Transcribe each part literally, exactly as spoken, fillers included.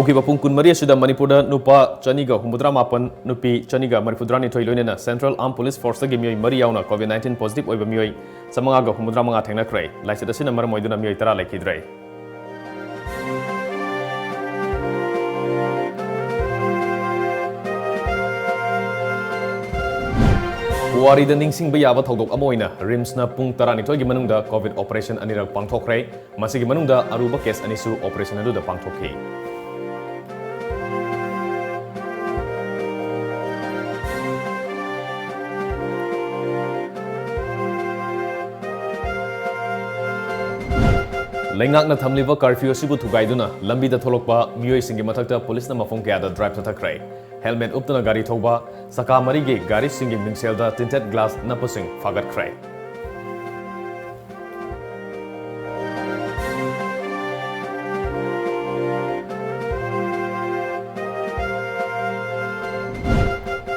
ꯍꯧꯈꯤꯕ ꯄꯨꯡ ꯀꯨꯟꯃꯔꯤ ꯑꯁꯤꯗ ꯃꯅꯤꯄꯨꯔꯗ ꯅꯨꯄꯥ ꯆꯅꯤꯒ ꯍꯨꯝꯐꯨꯇꯔꯥ ꯃꯥꯄꯟ, ꯅꯨꯄꯤ ꯆꯅꯤꯒ ꯃꯔꯤꯐꯨꯇꯔꯥꯅꯤꯊꯣꯏ, ꯂꯣꯏꯅꯅ Central Armed Police Forceꯇꯒꯤ ꯃꯤꯑꯣꯏ ꯃꯔꯤ ꯌꯥꯎꯅ COVID nineteen positive ꯑꯣꯏꯕ ꯃꯤꯑꯣꯏ ꯆꯥꯃꯉꯥꯒ ꯍꯨꯝꯐꯨꯇꯔꯥ ꯃꯉꯥ ꯊꯦꯡꯅꯈ꯭ꯔꯦ꯫ ꯂꯥꯏꯆꯠ ꯑꯁꯤꯅ ꯃꯔꯝ ꯑꯣꯏꯗꯨꯅ ꯃꯤꯑꯣꯏ ꯇꯔꯥ ꯂꯩꯈꯤꯗ꯭ꯔꯦ꯫ ꯄꯨꯋꯥꯔꯤꯗ ꯅꯤꯡꯁꯤꯡꯕ ꯌꯥꯕ ꯊꯧꯗꯣꯛ ꯑꯃ ꯑꯣꯏꯅ RIMSꯅ ꯄꯨꯡ ꯇꯔꯥꯅꯤꯊꯣꯏꯒꯤ ꯃꯅꯨꯡꯗ COVID operation ꯑꯅꯤꯔꯛ ꯄꯥꯡꯊꯣꯛꯈ꯭ꯔꯦ꯫ ꯃꯁꯤꯒꯤ ꯃꯅꯨꯡꯗ ꯑꯔꯨꯕ case ꯑꯅꯤꯁꯨ operation ꯑꯗꯨꯗ ꯄꯥꯡꯊꯣꯛꯈꯤ꯫ ꯂꯩꯉꯥꯛꯅ ꯊꯝꯂꯤꯕ curfew ꯑꯁꯤꯕꯨ ꯊꯨꯒꯥꯏꯗꯨꯅ ꯂꯝꯕꯤꯗ ꯊꯣꯛꯂꯛꯄ ꯃꯤꯑꯣꯏꯁꯤꯡꯒꯤ ꯃꯊꯛꯇ ꯄꯨꯂꯤꯁꯅ ꯃꯐꯝ ꯀꯌꯥꯗ drive ꯆꯠꯊꯈ꯭ꯔꯦ꯫ Helmet ꯎꯞꯇꯨꯅ ꯒꯥꯔꯤ ꯊꯧꯕ, ꯆꯀꯥ ꯃꯔꯤꯒꯤ ꯒꯥꯔꯤꯁꯤꯡꯒꯤ ꯃꯤꯡꯁꯦꯜꯗ tinted glass ꯅꯞꯄꯁꯤꯡ ꯐꯥꯒꯠꯈ꯭ꯔꯦ꯫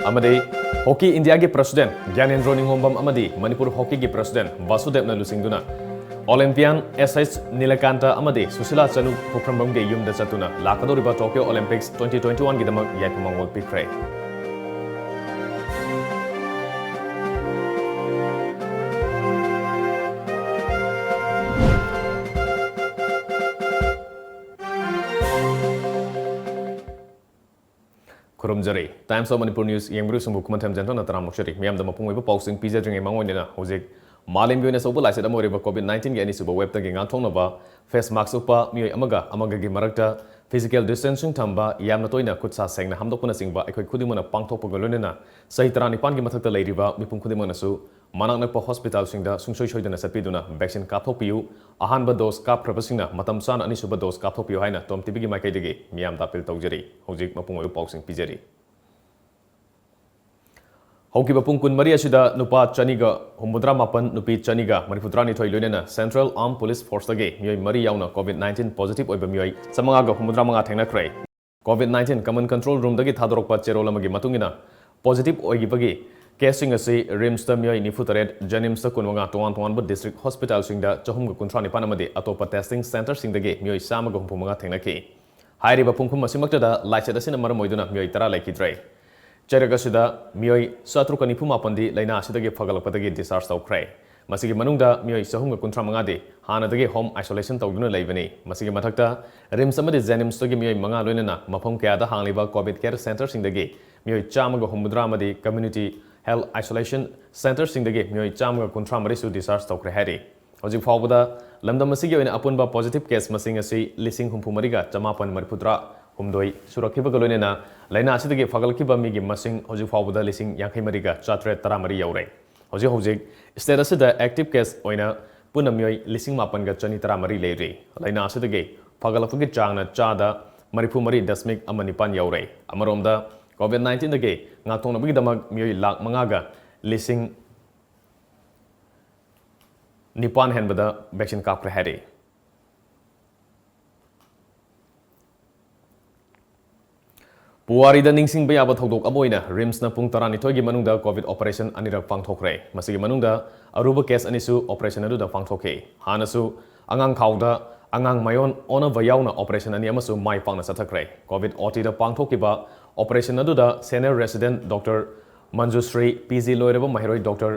ꯑꯃꯗꯤ ꯍꯣꯀꯤ ꯏꯟꯗꯤꯌꯥꯒꯤ president ꯒ꯭ꯌꯥꯅꯦꯟꯗ꯭ꯔꯣ ꯅꯤꯉꯣꯝꯕꯝ ꯑꯃꯗꯤ ꯃꯅꯤꯄꯨꯔ ꯍꯣꯀꯤꯒꯤ president ꯕꯥꯁꯨꯗꯦꯕꯅ ꯂꯨꯆꯤꯡꯗꯨꯅ Olympian S H ꯅꯤꯂꯀꯥꯟꯇ ꯑꯃꯗꯤ ꯁꯨꯁꯤꯂꯥ ꯆꯅꯨ ꯄꯣꯈ꯭ꯔꯝꯕꯝꯒꯤ ꯌꯨꯝꯗ ꯆꯠꯇꯨꯅ ꯂꯥꯛꯀꯗꯧꯔꯤꯕ Tokyo Olympics twenty twenty-one ꯒꯤꯗꯃꯛ ꯌꯥꯏꯐ ꯃꯪꯒꯣꯜ ꯄꯤꯈ꯭ꯔꯦ꯫ ꯈꯨꯔꯨꯝꯖꯔꯤ꯫ Times of Manipur News ꯌꯦꯡꯕꯤꯔꯤꯕꯁꯤꯡꯕꯨ ꯈꯨꯃꯟꯊꯦꯝ ꯖꯦꯟꯊꯣꯟꯅ ꯇꯔꯥꯝꯅ ꯑꯣꯛꯆꯔꯤ꯫ ꯃꯤꯌꯥꯝꯗ ꯃꯄꯨꯡ ꯑꯣꯏꯕ ꯄꯥꯎꯁꯤꯡ ꯄꯤꯖꯗ꯭ꯔꯤꯉꯩ ꯃꯥꯡꯑꯣꯏꯅꯅ ꯍꯧꯖꯤꯛ ꯃꯥꯂꯦꯝꯒꯤ ꯑꯣꯏꯅ ꯑꯆꯧꯕ ꯂꯥꯏꯆꯠ ꯑꯃ ꯑꯣꯏꯔꯤꯕ COVID nineteenꯒꯤ ꯑꯅꯤꯁꯨꯕ waveꯇꯒꯤ ꯉꯥꯛꯊꯣꯛꯅꯕ face mask ꯎꯞꯄ, ꯃꯤꯑꯣꯏ ꯑꯃꯒ ꯑꯃꯒꯒꯤ ꯃꯔꯛꯇ physical distancing ꯊꯝꯕ, ꯌꯥꯝꯅ ꯇꯣꯏꯅ ꯈꯨꯠ ꯁꯥ ꯁꯦꯡꯅ ꯍꯥꯝꯗꯣꯛꯄꯅꯆꯤꯡꯕ ꯑꯩꯈꯣꯏ ꯈꯨꯗꯤꯡꯃꯛꯅ ꯄꯥꯡꯊꯣꯛꯄꯒ ꯂꯣꯏꯅꯅ ꯆꯍꯤ ꯇꯔꯥꯅꯤꯄꯥꯟꯒꯤ ꯃꯊꯛꯇ ꯂꯩꯔꯤꯕ ꯃꯤꯄꯨꯝ ꯈꯨꯗꯤꯡꯃꯛꯅꯁꯨ ꯃꯅꯥꯛ ꯅꯛꯄ hospitalꯁꯤꯡꯗ ꯁꯨꯡꯁꯣꯏ ꯁꯣꯏꯗꯅ ꯆꯠꯄꯤꯗꯨꯅ vaccine ꯀꯥꯞꯊꯣꯛꯄꯤꯌꯨ꯫ ꯑꯍꯥꯟꯕ dose ꯀꯥꯞꯈ꯭ꯔꯕꯁꯤꯡꯅ ꯃꯇꯝ ꯆꯥꯅ ꯑꯅꯤꯁꯨꯕ dose ꯀꯥꯞꯊꯣꯛꯄꯤꯌꯨ ꯍꯥꯏꯅ TOM TVꯒꯤ ꯃꯥꯏꯀꯩꯗꯒꯤ ꯃꯤꯌꯥꯝꯗ appeal ꯇꯧꯖꯔꯤ꯫ ꯍꯧꯖꯤꯛ ꯃꯄꯨꯡ ꯑꯣꯏꯕ ꯄꯥꯎꯁꯤꯡ ꯄꯤꯖꯔꯤ꯫ ꯍꯧꯈꯤꯕ ꯄꯨꯡ ꯀꯨꯟꯃꯔꯤ ꯑꯁꯤꯗ ꯅꯨꯄꯥ ꯆꯅꯤꯒ ꯍꯨꯝꯐꯨꯇꯔꯥ ꯃꯥꯄꯟ, ꯅꯨꯄꯤ ꯆꯅꯤꯒ ꯃꯔꯤꯐꯨꯇꯔꯥꯅꯤꯊꯣꯏ, ꯂꯣꯏꯅꯅ Central Armed Police Forceꯇꯒꯤ ꯃꯤꯑꯣꯏ ꯃꯔꯤ ꯌꯥꯎꯅ COVID nineteen positive ꯑꯣꯏꯕ ꯃꯤꯑꯣꯏ ꯆꯥꯃꯉꯥꯒ ꯍꯨꯝꯐꯨꯇꯔꯥ ꯃꯉꯥ ꯊꯦꯡꯅꯈ꯭ꯔꯦ꯫ COVID nineteen Common Control Roomꯗꯒꯤ ꯊꯥꯗꯣꯔꯛꯄ ꯆꯦꯔꯣꯜ ꯑꯃꯒꯤ ꯃꯇꯨꯡ ꯏꯟꯅ, positive ꯑꯣꯏꯈꯤꯕꯒꯤ caseꯁꯤꯡ ꯑꯁꯤ RIMSꯇ ꯃꯤꯑꯣꯏ ꯅꯤꯐꯨꯇꯔꯦꯠ, JNIMSꯇ ꯀꯨꯟꯃꯉꯥ, ꯇꯣꯉꯥꯟ ꯇꯣꯉꯥꯟꯕ district hospitalꯁꯤꯡꯗ ꯆꯍꯨꯝꯒ ꯀꯨꯟꯊ꯭ꯔꯥ ꯅꯤꯄꯥꯟ ꯑꯃꯗꯤ ꯑꯇꯣꯞꯄ testing centreꯁꯤꯡꯗꯒꯤ ꯃꯤꯑꯣꯏ ꯆꯥꯝꯃꯒ ꯍꯨꯝꯐꯨ ꯃꯉꯥ ꯊꯦꯡꯅꯈꯤ꯫ ꯍꯥꯏꯔꯤꯕ ꯄꯨꯡꯐꯝ ꯑꯁꯤꯃꯛꯇꯗ ꯂꯥꯏꯆꯠ ꯑꯁꯤꯅ ꯃꯔꯝ ꯑꯣꯏꯗꯨꯅ ꯃꯤꯑꯣꯏ ꯇꯔꯥ ꯂꯩꯈꯤꯗ꯭ꯔꯦ꯫ ꯆꯩꯔꯛ ꯑꯁꯤꯗ ꯃꯤꯑꯣꯏ ꯆꯥꯇ꯭ꯔꯨꯛꯀ ꯅꯤꯐꯨ ꯃꯥꯄꯟꯗꯤ ꯂꯥꯏꯅꯥ ꯑꯁꯤꯗꯒꯤ ꯐꯒꯠꯂꯛꯄꯗꯒꯤ discharge ꯇꯧꯈ꯭ꯔꯦ꯫ ꯃꯁꯤꯒꯤ ꯃꯅꯨꯡꯗ ꯃꯤꯑꯣꯏ ꯆꯍꯨꯝꯒ ꯀꯨꯟꯊ꯭ꯔꯥ ꯃꯉꯥꯗꯤ ꯍꯥꯟꯅꯗꯒꯤ home isolation ꯇꯧꯗꯨꯅ ꯂꯩꯕꯅꯤ꯫ ꯃꯁꯤꯒꯤ ꯃꯊꯛꯇ RIMSꯇꯒꯤ ꯃꯤꯑꯣꯏ ꯃꯉꯥ ꯂꯣꯏꯅꯅ ꯃꯐꯝ ꯀꯌꯥꯗ ꯍꯥꯡꯂꯤꯕ COVID care centreꯁꯤꯡꯗꯒꯤ ꯃꯤꯑꯣꯏ ꯆꯥꯝꯃꯒ ꯍꯨꯝꯐꯨꯇꯔꯥ ꯑꯃꯗꯤ community health isolation centreꯁꯤꯡꯗꯒꯤ ꯃꯤꯑꯣꯏ ꯆꯥꯝꯃꯒ ꯀꯨꯟꯊ꯭ꯔꯥ ꯃꯔꯤꯁꯨ discharge ꯇꯧꯈ꯭ꯔꯦ ꯍꯥꯏꯔꯤ꯫ ꯍꯧꯖꯤꯛ ꯐꯥꯎꯕꯗ ꯂꯝꯗꯝ ꯑꯁꯤꯒꯤ ꯑꯣꯏꯅ ꯑꯄꯨꯟꯕ positive case ꯃꯁꯤꯡ ꯑꯁꯤ ꯂꯤꯁꯤꯡ ꯍꯨꯝꯐꯨ ꯃꯔꯤꯒ ꯆꯃꯥꯄꯟ ꯃꯔꯤꯐꯨꯇꯔꯥ ꯍꯨꯝꯗꯣꯏ ꯁꯨꯔꯛꯈꯤꯕꯒ ꯂꯣꯏꯅꯅ ꯂꯥꯏꯅꯥ ꯑꯁꯤꯗꯒꯤ ꯐꯒꯠꯂꯛꯈꯤꯕ ꯃꯤꯒꯤ ꯃꯁꯤꯡ ꯍꯧꯖꯤꯛ ꯐꯥꯎꯕꯗ ꯂꯤꯁꯤꯡ ꯌꯥꯡꯈꯩ ꯃꯔꯤꯒ ꯆꯥꯇ꯭ꯔꯦꯠ ꯇꯔꯥ ꯃꯔꯤ ꯌꯧꯔꯦ꯫ ꯍꯧꯖꯤꯛ ꯍꯧꯖꯤꯛ state ꯑꯁꯤꯗ active case ꯑꯣꯏꯅ ꯄꯨꯟꯅ ꯃꯤꯑꯣꯏ ꯂꯤꯁꯤꯡ ꯃꯥꯄꯟꯒ ꯆꯅꯤ ꯇꯔꯥ ꯃꯔꯤ ꯂꯩꯔꯤ꯫ ꯂꯥꯏꯅꯥ ꯑꯁꯤꯗꯒꯤ ꯐꯒꯠꯂꯛꯄꯒꯤ ꯆꯥꯡꯅ ꯆꯥꯗ ꯃꯔꯤꯐꯨ ꯃꯔꯤ ꯗꯁꯃꯤꯛ ꯑꯃ ꯅꯤꯄꯥꯟ ꯌꯧꯔꯦ꯫ ꯑꯃꯔꯣꯝꯗ COVID nineteenꯗꯒꯤ ꯉꯥꯛꯊꯣꯛꯅꯕꯒꯤꯗꯃꯛ ꯃꯤꯑꯣꯏ ꯂꯥꯈ ꯃꯉꯥꯒ ꯂꯤꯁꯤꯡ ꯅꯤꯄꯥꯟ ꯍꯦꯟꯕꯗ vaccine ꯀꯥꯞꯈ꯭ꯔꯦ ꯍꯥꯏꯔꯤ꯫ ꯄꯨꯋꯥꯔꯤꯗ ꯅꯤꯡꯁꯤꯡꯕ ꯌꯥꯕ ꯊꯧꯗꯣꯛ ꯑꯃ ꯑꯣꯏꯅ RIMSꯅ ꯄꯨꯡ ꯇꯔꯥꯅꯤꯊꯣꯏꯒꯤ ꯃꯅꯨꯡꯗ COVID operation ꯑꯅꯤꯔꯛ ꯄꯥꯡꯊꯣꯛꯈ꯭ꯔꯦ꯫ ꯃꯁꯤꯒꯤ ꯃꯅꯨꯡꯗ ꯑꯔꯨꯕ case ꯑꯅꯤꯁꯨ operation ꯑꯗꯨꯗ ꯄꯥꯡꯊꯣꯛꯈꯤ꯫ ꯍꯥꯟꯅꯁꯨ ꯑꯉꯥꯡ ꯈꯥꯎꯗ ꯑꯉꯥꯡ ꯃꯌꯣꯟ ꯑꯣꯟꯅꯕ ꯌꯥꯎꯅ operation ꯑꯅꯤ ꯑꯃꯁꯨ ꯃꯥꯏ ꯄꯥꯛꯅ ꯆꯠꯊꯈ꯭ꯔꯦ꯫ COVID OTꯗ ꯄꯥꯡꯊꯣꯛꯈꯤꯕ operation ꯑꯗꯨꯗ senior resident Doctor ꯃꯟꯖꯨꯁ꯭ꯔꯤ, PG ꯂꯣꯏꯔꯕ ꯃꯍꯩꯔꯣꯏ Doctor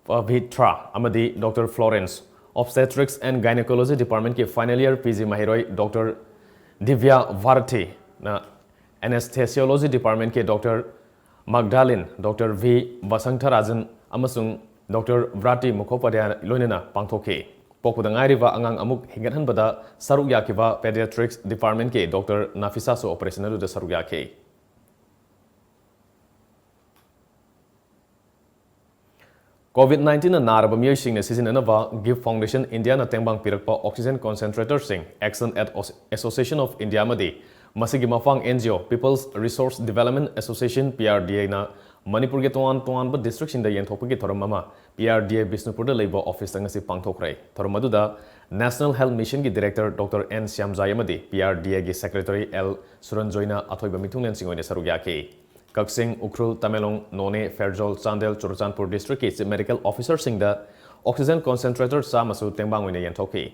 ꯄꯕꯤꯇ꯭ꯔ ꯑꯃꯗꯤ Doctor Florence, Obstetrics and Gynecology Departmentꯀꯤ final year PG ꯃꯍꯩꯔꯣꯏ Doctor ꯗꯤꯕ꯭ꯌꯥ ꯚꯥꯔꯇꯤꯅ, Anesthesiology Departmentꯀꯤ Doctor Magdalene, Doctor V ꯚꯁꯪꯊꯔꯥꯖꯟ ꯑꯃꯁꯨꯡ Doctor ꯚ꯭ꯔꯥꯇꯤ ꯃꯨꯈꯣꯄꯥꯙ꯭ꯌꯥꯌ ꯂꯣꯏꯅꯅ ꯄꯥꯡꯊꯣꯛꯈꯤ꯫ ꯄꯣꯛꯄꯗ ꯉꯥꯏꯔꯤꯕ ꯑꯉꯥꯡ ꯑꯃꯨꯛ ꯍꯤꯡꯒꯠꯍꯟꯕꯗ ꯁꯔꯨꯛ ꯌꯥꯈꯤꯕ Pediatrics Departmentꯀꯤ Doctor ꯅꯥꯐꯤꯁꯥꯁꯨ operation ꯑꯗꯨꯗ ꯁꯔꯨꯛ ꯌꯥꯈꯤ꯫ COVID nineteenꯅ ꯅꯥꯔꯕ ꯃꯤꯑꯣꯏꯁꯤꯡꯅ ꯁꯤꯖꯤꯟꯅꯅꯕ Gift Foundation Indiaꯅ ꯇꯦꯡꯕꯥꯡ ꯄꯤꯔꯛꯄ oxygen concentratorꯁꯤꯡ Action Aid Association of India ꯑꯃꯗꯤ ꯃꯁꯤꯒꯤ ꯃꯄꯥꯡ NGO People's Resource Development Association, PRDAꯅ ꯃꯅꯤꯄꯨꯔꯒꯤ ꯇꯣꯉꯥꯟ ꯇꯣꯉꯥꯟꯕ districtꯁꯤꯡꯗ ꯌꯦꯟꯊꯣꯛꯄꯒꯤ ꯊꯧꯔꯝ ꯑꯃ PRDA ꯕꯤꯁꯅꯨꯄꯨꯔꯗ ꯂꯩꯕ officeꯇ ꯉꯁꯤ ꯄꯥꯡꯊꯣꯛꯈ꯭ꯔꯦ꯫ ꯊꯧꯔꯝ ꯑꯗꯨꯗ National Health Missionꯒꯤ director Doctor N Shyamjai ꯑꯃꯗꯤ PRDAꯒꯤ secretary L ꯁꯨꯔꯟꯖꯣꯏꯅ ꯑꯊꯣꯏꯕ ꯃꯤꯊꯨꯡꯂꯦꯟꯁꯤꯡ ꯑꯣꯏꯅ ꯁꯔꯨꯛ ꯌꯥꯈꯤ꯫ ꯀꯛꯆꯤꯡ, ꯎꯈ꯭ꯔꯨꯜ, ꯇꯃꯦꯡꯂꯣꯡ, ꯅꯣꯅꯦ, Pherzawl, Chandel, Churachandpur districtꯀꯤ chief medical officerꯁꯤꯡꯗ oxygen concentrator ꯆꯥꯝꯃꯁꯨ ꯇꯦꯡꯕꯥꯡ ꯑꯣꯏꯅ ꯌꯦꯟꯊꯣꯛꯈꯤ꯫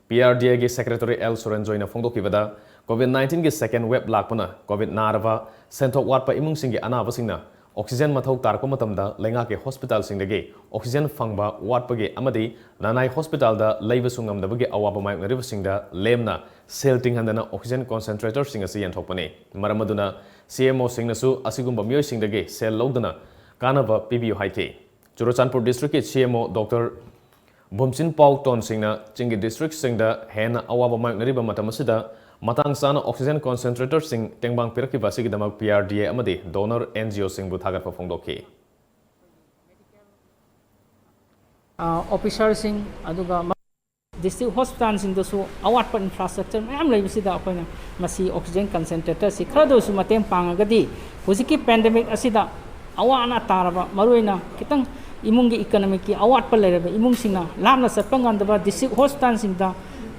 PRDAꯒꯤ secretary L ꯁꯨꯔꯟꯖꯣꯏꯅ ꯐꯣꯡꯗꯣꯛꯈꯤꯕꯗ, COVID nineteen ꯒꯤ second wave ꯂꯥꯛꯄꯅ COVID ꯅꯥꯔꯕ ꯁꯦꯟꯊꯣꯛ ꯋꯥꯠꯄ ꯏꯃꯨꯡꯁꯤꯡꯒꯤ ꯑꯅꯥꯕꯁꯤꯡꯅ oxygen ꯃꯊꯧ ꯇꯥꯔꯛꯄ ꯃꯇꯝꯗ ꯂꯩꯉꯥꯛꯀꯤ hospital ꯁꯤꯡꯗꯒꯤ oxygen ꯐꯪꯕ ꯋꯥꯠꯄꯒꯤ ꯑꯃꯗꯤ ꯂꯅꯥꯏ hospital ꯗ ꯂꯩꯕꯁꯨ ꯉꯝꯗꯕꯒꯤ ꯑꯋꯥꯕ ꯃꯥꯌꯣꯛꯅꯔꯤꯕꯁꯤꯡꯗ ꯂꯦꯝꯅ ꯁꯦꯜ ꯇꯤꯡꯍꯟꯗꯅ oxygen concentrator ꯁꯤꯡ ꯑꯁꯤ ꯌꯦꯟꯊꯣꯛꯄꯅꯤ꯫ ꯃꯔꯝ ꯑꯗꯨꯅ C M O ꯁꯤꯡꯅꯁꯨ ꯑꯁꯤꯒꯨꯝꯕ ꯃꯤꯑꯣꯏꯁꯤꯡꯗꯒꯤ ꯁꯦꯜ ꯂꯧꯗꯨꯅ ꯀꯥꯟꯅꯕ ꯄꯤꯕꯤꯌꯨ ꯍꯥꯏꯈꯤ꯫ ꯆꯨꯔꯆꯥꯟꯄꯨꯔ district ꯀꯤ C M O Doctor ꯚꯨꯝꯆꯤꯟ ꯄꯥꯎ ꯇꯣꯟ ꯁꯤꯡꯅ ꯆꯤꯡꯒꯤ district ꯁꯤꯡꯗ ꯍꯦꯟꯅ ꯑꯋꯥꯕ ꯃꯥꯌꯣꯛꯅꯔꯤꯕ ꯃꯇꯝ ꯑꯁꯤꯗ ꯃꯇꯥꯡ ꯆꯥꯅ oxygen concentrator ꯁꯤꯡ ꯇꯦꯡꯕꯥꯡ ꯄꯤꯔꯛꯈꯤꯕ ꯑꯁꯤꯒꯤꯗꯃꯛ P R D A ꯑꯃꯗꯤ donor N G O ꯁꯤꯡꯕꯨ ꯊꯥꯒꯠꯄ ꯐꯣꯡꯗꯣꯛꯈꯤ꯫ ꯑ, officer ꯁꯤꯡ, ꯑꯗꯨꯒ ꯃ-, district hospital ꯁꯤꯡꯗꯁꯨ ꯑꯋꯥꯠꯄ infrastructure ꯃꯌꯥꯝ ꯂꯩꯕꯁꯤꯗ ꯑꯩꯈꯣꯏꯅ ꯃꯁꯤ oxygen concentrator ꯁꯤ ꯈꯔꯗ ꯑꯣꯏꯔꯁꯨ ꯃꯇꯦꯡ ꯄꯥꯡꯉꯒꯗꯤ ꯍꯧꯖꯤꯛꯀꯤ pandemic ꯑꯁꯤꯗ ꯑꯋꯥ ꯑꯅꯥ ꯇꯥꯔꯕ, ꯃꯔꯨꯑꯣꯏꯅ ꯈꯤꯇꯪ ꯏꯃꯨꯡꯒꯤ economic ꯀꯤ ꯑꯋꯥꯠꯄ ꯂꯩꯔꯕ ꯏꯃꯨꯡꯁꯤꯡꯅ ꯂꯥꯞꯅ ꯆꯠꯄ ꯉꯝꯗꯕ district hospital ꯁꯤꯡꯗ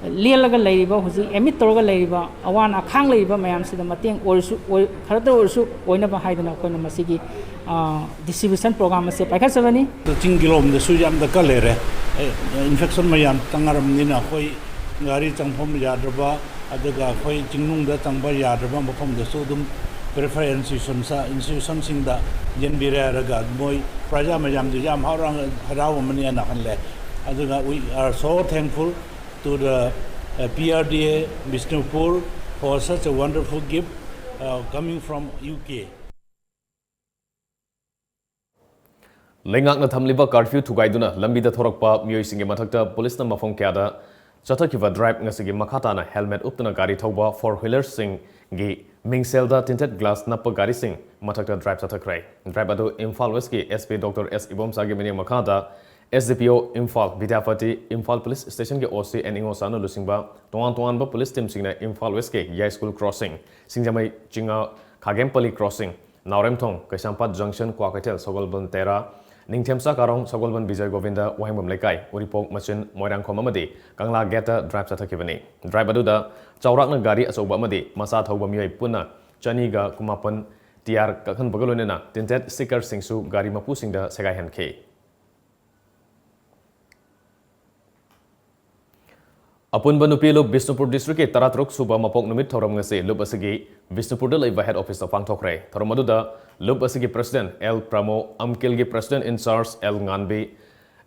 ꯂꯦꯜꯂꯒ ꯂꯩꯔꯤꯕ, ꯍꯧꯖꯤꯛ admit ꯇꯧꯔꯒ ꯂꯩꯔꯤꯕ, ꯑꯋꯥ ꯑꯅꯥ ꯈꯥꯡ ꯂꯩꯔꯤꯕ ꯃꯌꯥꯝꯁꯤꯗ ꯃꯇꯦꯡ ꯑꯣꯏꯔꯁꯨ, ꯑꯣꯏ-, ꯈꯔꯇ ꯑꯣꯏꯔꯁꯨ ꯑꯣꯏꯅꯕ ꯍꯥꯏꯗꯅ ꯑꯩꯈꯣꯏꯅ ꯃꯁꯤꯒꯤ, ꯑ, distribution program ꯑꯁꯦ ꯄꯥꯏꯈꯠꯆꯕꯅꯤ꯫ ꯆꯤꯡꯒꯤ ꯂꯣꯝꯗꯁꯨ ꯌꯥꯝ ꯗꯔꯀꯥꯔ ꯂꯩꯔꯦ꯫ ꯑꯦ, infection ꯃꯌꯥꯝ ꯆꯪꯅꯔꯕꯅꯤꯅ ꯑꯩꯈꯣꯏ ꯒꯥꯔꯤ ꯆꯪꯐꯝ ꯌꯥꯗ꯭ꯔꯕ, ꯑꯗꯨꯒ ꯑꯩꯈꯣꯏ ꯆꯤꯡꯅꯨꯡꯗ ꯆꯪꯕ ꯌꯥꯗ꯭ꯔꯕ ꯃꯐꯝꯗꯁꯨ ꯑꯗꯨꯝ peripheral institution, institution ꯁꯤꯡꯗ ꯌꯦꯟꯕꯤꯔꯦ ꯍꯥꯏꯔꯒ ꯃꯣꯏ ꯄ꯭ꯔꯖꯥ ꯃꯌꯥꯝꯗꯨ ꯌꯥꯝ ꯍꯔꯥꯎ-, ꯍꯔꯥꯎ ꯑꯃꯅꯤꯅ ꯍꯜꯂꯦ꯫ ꯑꯗꯨꯒ we are so thankful to the, uh, P R D A Bishnupur for such a wonderful gift, uh, coming from U K. ꯂꯩꯉꯥꯛꯅ ꯊꯝꯂꯤꯕ curfew ꯊꯨꯒꯥꯏꯗꯨꯅ ꯂꯝꯕꯤꯗ ꯊꯣꯔꯛꯄ ꯃꯤꯑꯣꯏꯁꯤꯡꯒꯤ ꯃꯊꯛꯇ ꯄꯨꯂꯤꯁꯅ ꯃꯐꯝ ꯀꯌꯥꯗ ꯆꯠꯊꯈꯤꯕ drive ꯉꯁꯤꯒꯤ ꯃꯈꯥ ꯇꯥꯅ helmet ꯎꯞꯇꯨꯅ ꯒꯥꯔꯤ ꯊꯧꯕ four wheeler ꯁꯤꯡꯒꯤ ꯃꯤꯡꯁꯦꯜꯗ tinted glass ꯅꯞꯄ ꯒꯥꯔꯤꯁꯤꯡ ꯃꯊꯛꯇ drive ꯆꯠꯊꯈ꯭ꯔꯦ꯫ Drive ꯑꯗꯨ ꯏꯝꯐꯥꯜ West ꯀꯤ S P Doctor S ꯏꯕꯣꯝꯆꯥꯒꯤ ꯃꯤꯠꯌꯦꯡ ꯃꯈꯥꯗ S D P O Imphal, Bidyapati, Imphal Police Station ꯒꯤ O C N ꯏꯉꯣꯆꯥꯅ ꯂꯨꯆꯤꯡꯕ ꯇꯣꯉꯥꯟ ꯇꯣꯉꯥꯟꯕ police team ꯁꯤꯡꯅ ꯏꯝꯐꯥꯜ West ꯀꯤ ꯌꯥꯏꯁ꯭ꯀꯨꯜ crossing, ꯁꯤꯡꯖꯃꯩ ꯆꯤꯉꯥ ꯈꯥꯒꯦꯝꯄꯜꯂꯤ crossing, ꯅꯥꯎꯔꯦꯝꯊꯣꯡ, ꯀꯩꯁꯥꯝꯄꯥꯠ junction, ꯀ꯭ꯋꯥꯀꯩꯊꯦꯜ, ꯁꯒꯣꯜꯕꯟ ꯇꯦꯔꯥ, ꯅꯤꯡꯊꯦꯝꯆꯥ ꯀꯥꯔꯣꯡ, ꯁꯒꯣꯜꯕꯟ ꯕꯤꯖꯣꯏ ꯒꯣꯕꯤꯟꯗ, ꯋꯥꯍꯦꯡꯕꯝ ꯂꯩꯀꯥꯏ, ꯎꯔꯤꯄꯣꯛ ꯃꯆꯤꯟ, ꯃꯣꯏꯔꯥꯡꯈꯣꯝ ꯑꯃꯗꯤ ꯀꯪꯂꯥ ꯒꯦꯠꯇ drive ꯆꯠꯊꯈꯤꯕꯅꯤ꯫ Drive ꯑꯗꯨꯗ ꯆꯥꯎꯔꯥꯛꯅ ꯒꯥꯔꯤ ꯑꯆꯧꯕ ꯑꯃꯗꯤ ꯃꯆꯥ ꯊꯧꯕ ꯃꯤꯑꯣꯏ ꯄꯨꯟꯅ ꯆꯅꯤꯒ ꯀꯨꯟꯃꯥꯄꯟ ꯇꯤꯌꯥꯔ ꯀꯛꯍꯟꯕꯒ ꯂꯣꯏꯅꯅ tinted sticker ꯁꯤꯡꯁꯨ ꯒꯥꯔꯤ ꯃꯄꯨꯁꯤꯡꯗ ꯁꯦꯒꯥꯏꯍꯟꯈꯤ꯫ ꯑꯄꯨꯟꯕ ꯅꯨꯄꯤ ꯂꯨꯞ ꯕꯤꯁꯅꯨꯄꯨꯔ ꯗꯤꯁꯇ꯭ꯔꯤꯛꯀꯤ ꯇꯔꯥꯇꯔꯨꯛ ꯁꯨꯕ ꯃꯄꯣꯛ ꯅꯨꯃꯤꯠ ꯊꯧꯔꯝ ꯉꯁꯤ ꯂꯨꯞ ꯑꯁꯤꯒꯤ ꯕꯤꯁꯅꯨꯄꯨꯔꯗ ꯂꯩꯕ ꯍꯦꯗ ꯑꯣꯐꯤꯁꯇ ꯄꯥꯡꯊꯣꯛꯈ꯭ꯔꯦ꯫ ꯊꯧꯔꯝ ꯑꯗꯨꯗ ꯂꯨꯞ ꯑꯁꯤꯒꯤ ꯄ꯭ꯔꯁꯤꯗꯦꯟꯠ ꯑꯦꯜ ꯄ꯭ꯔꯃꯣ, ꯑꯝꯀꯤꯜꯒꯤ president in charge L Nganbi,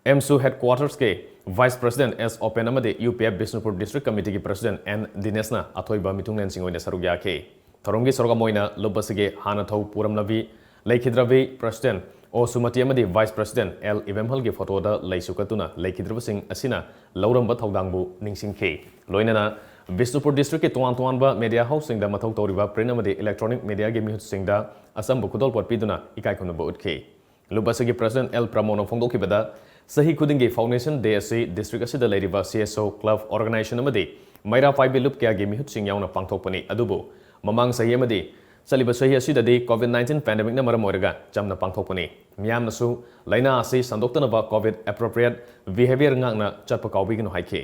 ꯑꯦꯝꯁꯨ ꯍꯦꯗꯀ꯭ꯋꯥꯇꯔꯁꯀꯤ ꯚꯥꯏꯁ ꯄ꯭ꯔꯁꯤꯗꯦꯟꯠ ꯑꯦꯁ ꯑꯣꯄꯦꯟ ꯑꯃꯗꯤ U P F Bishnupur district ꯀꯃꯤꯇꯤꯒꯤ ꯄ꯭ꯔꯁꯤꯗꯦꯟꯠ ꯑꯦꯟ ꯗꯤꯅꯦꯁꯅ ꯑꯊꯣꯏꯕ ꯃꯤꯊꯨꯡꯂꯦꯟꯁꯤꯡ ꯑꯣꯏꯅ ꯁꯔꯨꯛ ꯌꯥꯈꯤ꯫ ꯊꯧꯔꯝꯒꯤ ꯁꯔꯨꯛ ꯑꯃ ꯑꯣꯏꯅ ꯂꯨꯞ ꯑꯁꯤꯒꯤ ꯍꯥꯟꯅ ꯊꯧ ꯄꯨꯔꯝꯂꯕꯤ ꯂꯩꯈꯤꯗ꯭ꯔꯕꯤ ꯄ꯭ꯔꯁꯤꯗꯦꯟꯠ ꯑꯣ ꯁꯨꯃꯇꯤ ꯑꯃꯗꯤ ꯚꯥꯏꯁ ꯄ꯭ꯔꯁꯤꯗꯦꯟꯠ ꯑꯦꯜ ꯏꯕꯦꯝꯍꯜꯒꯤ ꯐꯣꯇꯣꯗ ꯂꯩꯁꯨ ꯀꯠꯇꯨꯅ ꯂꯩꯈꯤꯗ꯭ꯔꯕꯁꯤꯡ ꯑꯁꯤꯅ ꯂꯧꯔꯝꯕ ꯊꯧꯗꯥꯡꯕꯨ ꯅꯤꯡꯁꯤꯡꯈꯤ꯫ ꯂꯣꯏꯅꯅ ꯕꯤꯁꯅꯨꯄꯨꯔ ꯗꯤꯁꯇ꯭ꯔꯤꯛꯀꯤ ꯇꯣꯉꯥꯟ ꯇꯣꯉꯥꯟꯕ ꯃꯦꯗꯤꯌꯥ ꯍꯥꯎꯁꯁꯤꯡꯗ ꯃꯊꯧ ꯇꯧꯔꯤꯕ ꯄ꯭ꯔꯤꯟꯠ ꯑꯃꯗꯤ ꯏꯂꯦꯛꯇ꯭ꯔꯣꯅꯤꯛ ꯃꯦꯗꯤꯌꯥꯒꯤ ꯃꯤꯍꯨꯠꯁꯤꯡꯗ ꯑꯆꯝꯕ ꯈꯨꯗꯣꯜꯄꯣꯠ ꯄꯤꯗꯨꯅ ꯏꯀꯥꯏ ꯈꯨꯝꯅꯕ ꯎꯠꯈꯤ꯫ ꯂꯨꯞ ꯑꯁꯤꯒꯤ ꯄ꯭ꯔꯁꯤꯗꯦꯟꯠ ꯑꯦꯜ ꯄ꯭ꯔꯃꯣꯅ ꯐꯣꯡꯗꯣꯛꯈꯤꯕꯗ, ꯆꯍꯤ ꯈꯨꯗꯤꯡꯒꯤ ꯐꯥꯎꯟꯗꯦꯁꯟ ꯗꯦ ꯑꯁꯤ ꯗꯤꯁꯇ꯭ꯔꯤꯛ ꯑꯁꯤꯗ ꯂꯩꯔꯤꯕ ꯁꯤ ꯑꯦꯁ ꯑꯣ, ꯀ꯭ꯂꯕ, ꯑꯣꯔꯒꯅꯥꯏꯖꯦꯁꯟ ꯑꯃꯗꯤ ꯃꯩꯔꯥ ꯄꯥꯏꯕꯤ ꯂꯨꯞ ꯀꯌꯥꯒꯤ ꯃꯤꯍꯨꯠꯁꯤꯡ ꯌꯥꯎꯅ ꯄꯥꯡꯊꯣꯛꯄꯅꯤ꯫ ꯑꯗꯨꯕꯨ ꯃꯃꯥꯡ ꯆꯍꯤ ꯑꯃꯗꯤ ꯆꯠꯂꯤꯕ ꯆꯍꯤ ꯑꯁꯤꯗꯗꯤ ꯀꯣꯚꯤꯗ ꯅꯥꯏꯟꯇꯤꯟ ꯄꯦꯟꯗꯦꯃꯤꯛꯅ ꯃꯔꯝ ꯑꯣꯏꯔꯒ ꯆꯝꯅ ꯄꯥꯡꯊꯣꯛꯄꯅꯤ꯫ ꯃꯤꯌꯥꯝꯅꯁꯨ ꯂꯥꯏꯅꯥ ꯑꯁꯤ ꯁꯟꯗꯣꯛꯇꯅꯕ ꯀꯣꯚꯤꯗ ꯑꯦꯄ꯭ꯔꯣꯄ꯭ꯔꯤꯌꯦꯠ ꯕꯤꯍꯦꯕꯤꯌꯔ ꯉꯥꯛꯅ ꯆꯠꯄ ꯀꯥꯎꯕꯤꯒꯅꯨ ꯍꯥꯏꯈꯤ꯫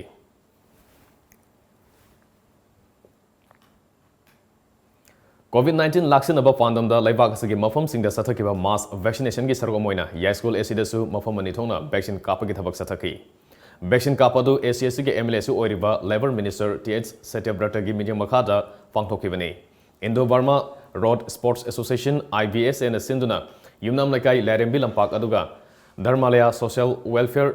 ꯀꯣꯚꯤꯗ ꯅꯥꯏꯟꯇꯤꯟ ꯂꯥꯛꯁꯤꯟꯅꯕ ꯄꯥꯟꯗꯝꯗ ꯂꯩꯕꯥꯛ ꯑꯁꯤꯒꯤ ꯃꯐꯝꯁꯤꯡꯗ ꯆꯠꯊꯈꯤꯕ ꯃꯥꯁ ꯚꯦꯛꯁꯤꯅꯦꯁꯟꯒꯤ ꯁꯔꯨꯛ ꯑꯃ ꯑꯣꯏꯅ ꯌꯥꯏꯁ꯭ꯀꯨꯜ ꯑꯦ ꯁꯤꯗꯁꯨ ꯃꯐꯝ ꯑꯅꯤ ꯊꯣꯛꯅ ꯚꯦꯛꯁꯤꯟ ꯀꯥꯞꯄꯒꯤ ꯊꯕꯛ ꯆꯠꯊꯈꯤ꯫ ꯚꯦꯛꯁꯤꯟ ꯀꯥꯞꯄ ꯑꯗꯨ ꯑꯦ ꯁꯤ ꯑꯦ ꯁꯤꯒꯤ ꯑꯦꯝ ꯑꯦꯜ ꯑꯦꯁꯨ ꯑꯣꯏꯔꯤꯕ ꯂꯦꯕꯔ ꯃꯤꯅꯤꯁꯇꯔ ꯇꯤ ꯑꯩꯆ ꯁꯇ꯭ꯌꯕ꯭ꯔꯇꯒꯤ ꯃꯤꯠꯌꯦꯡ ꯃꯈꯥꯗ ꯄꯥꯡꯊꯣꯛꯈꯤꯕꯅꯤ꯫ ꯏꯟꯗꯣ ꯕꯔꯃꯥ ꯔꯣꯗ ꯁ꯭ꯄꯣꯔꯠꯁ ꯑꯦꯁꯣꯁꯤꯌꯦꯁꯟ, ꯑꯥꯏ ꯕꯤ ꯑꯦꯁ ꯑꯦꯅ ꯁꯤꯟꯗꯨꯅ ꯌꯨꯝꯅꯥꯝ ꯂꯩꯀꯥꯏ ꯂꯥꯏꯔꯦꯝꯕꯤ ꯂꯝꯄꯥꯛ ꯑꯗꯨꯒ ꯙꯔꯃꯥꯂꯌꯥ ꯁꯣꯁꯤꯌꯦꯜ ꯋꯦꯜꯐꯤꯌꯔ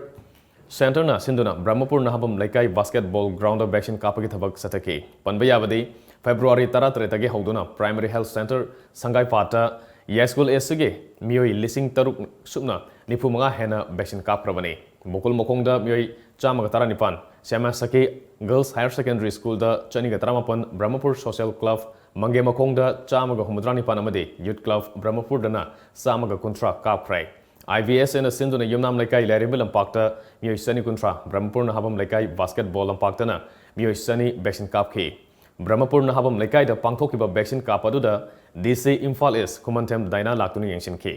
ꯁꯦꯟꯇꯔꯅ ꯁꯤꯟꯗꯨꯅ ꯕ꯭ꯔꯍꯃꯄꯨꯔ ꯅꯍꯥꯕꯝ ꯂꯩꯀꯥꯏ ꯕꯥꯁꯀꯦꯠꯕꯣꯜ ꯒ꯭ꯔꯥꯎꯟꯗ ꯚꯦꯛꯁꯤꯟ ꯀꯥꯞꯄꯒꯤ ꯊꯕꯛ ꯆꯠꯊꯈꯤ꯫ ꯄꯟꯕ ꯌꯥꯕꯗꯤ, ꯐꯦꯕ꯭ꯔꯨꯋꯥꯔꯤ ꯇꯔꯥꯇꯔꯦꯠꯇꯒꯤ ꯍꯧꯗꯨꯅ ꯄ꯭ꯔꯥꯏꯃꯔꯤ ꯍꯦꯜꯊ ꯁꯦꯟꯇꯔ ꯁꯪꯒꯥꯏꯄꯥꯠꯇ ꯌꯥꯏꯁ꯭ꯀꯨꯜ ꯑꯦꯁꯤꯒꯤ ꯃꯤꯑꯣꯏ ꯂꯤꯁꯤꯡ ꯇꯔꯨꯛ ꯁꯨꯞꯅ ꯅꯤꯐꯨ ꯃꯉꯥ ꯍꯦꯟꯅ ꯚꯦꯛꯁꯤꯟ ꯀꯥꯞꯈ꯭ꯔꯕꯅꯤ꯫ ꯃꯀꯨꯜ ꯃꯈꯣꯡꯗ ꯃꯤꯑꯣꯏ ꯆꯥꯝꯃꯒ ꯇꯔꯥꯅꯤꯄꯥꯟ, ꯁ꯭ꯌꯥꯃꯥ ꯁꯈꯤ ꯒꯔꯜꯁ ꯍꯥꯌꯔ ꯁꯦꯀꯦꯟꯗꯔꯤ ꯁ꯭ꯀꯨꯜꯗ ꯆꯅꯤꯒ ꯇꯔꯥꯃꯥꯄꯟ, ꯕ꯭ꯔꯍꯃꯄꯨꯔ ꯁꯣꯁꯤꯌꯦꯜ ꯀ꯭ꯂꯕ ꯃꯪꯒꯦ ꯃꯈꯣꯡꯗ ꯆꯥꯝꯃꯒ ꯍꯨꯝꯐꯨꯇꯔꯥ ꯅꯤꯄꯥꯟ ꯑꯃꯗꯤ ꯌꯨꯊ ꯀ꯭ꯂꯕ ꯕ꯭ꯔꯍꯃꯄꯨꯔꯗꯅ ꯆꯥꯝꯃꯒ ꯀꯨꯟꯊ꯭ꯔꯥ ꯀꯥꯞꯈ꯭ꯔꯦ꯫ ꯑꯥꯏ ꯕꯤ ꯑꯦꯁ ꯑꯦꯅ ꯁꯤꯟꯗꯨꯅ ꯌꯨꯝꯅꯥꯝ ꯂꯩꯀꯥꯏ ꯂꯥꯏꯔꯦꯝꯕꯤ ꯂꯝꯄꯥꯛꯇ ꯃꯤꯑꯣꯏ ꯆꯅꯤ ꯀꯨꯟꯊ꯭ꯔꯥ, ꯕ꯭ꯔꯍꯃꯄꯨꯔ ꯅꯍꯥꯕꯝ ꯂꯩꯀꯥꯏ ꯕꯥꯁꯀꯦꯠꯕꯣꯜ ꯂꯝꯄꯥꯛꯇꯅ ꯃꯤꯑꯣꯏ ꯆꯅꯤ ꯚꯦꯛꯁꯤꯟ ꯀꯥꯞꯈꯤ꯫ ꯕ꯭ꯔꯍꯃꯄꯨꯔ ꯅꯍꯥꯕꯝ ꯂꯩꯀꯥꯏꯗ ꯄꯥꯡꯊꯣꯛꯈꯤꯕ ꯚꯦꯛꯁꯤꯟ ꯀꯥꯞꯄ ꯑꯗꯨꯗ ꯗꯤ ꯁꯤ ꯏꯝꯐꯥꯜ ꯏꯁ ꯈꯨꯃꯟꯊꯦꯝ ꯗꯥꯏꯅꯥ ꯂꯥꯛꯇꯨꯅ ꯌꯦꯡꯁꯤꯟꯈꯤ꯫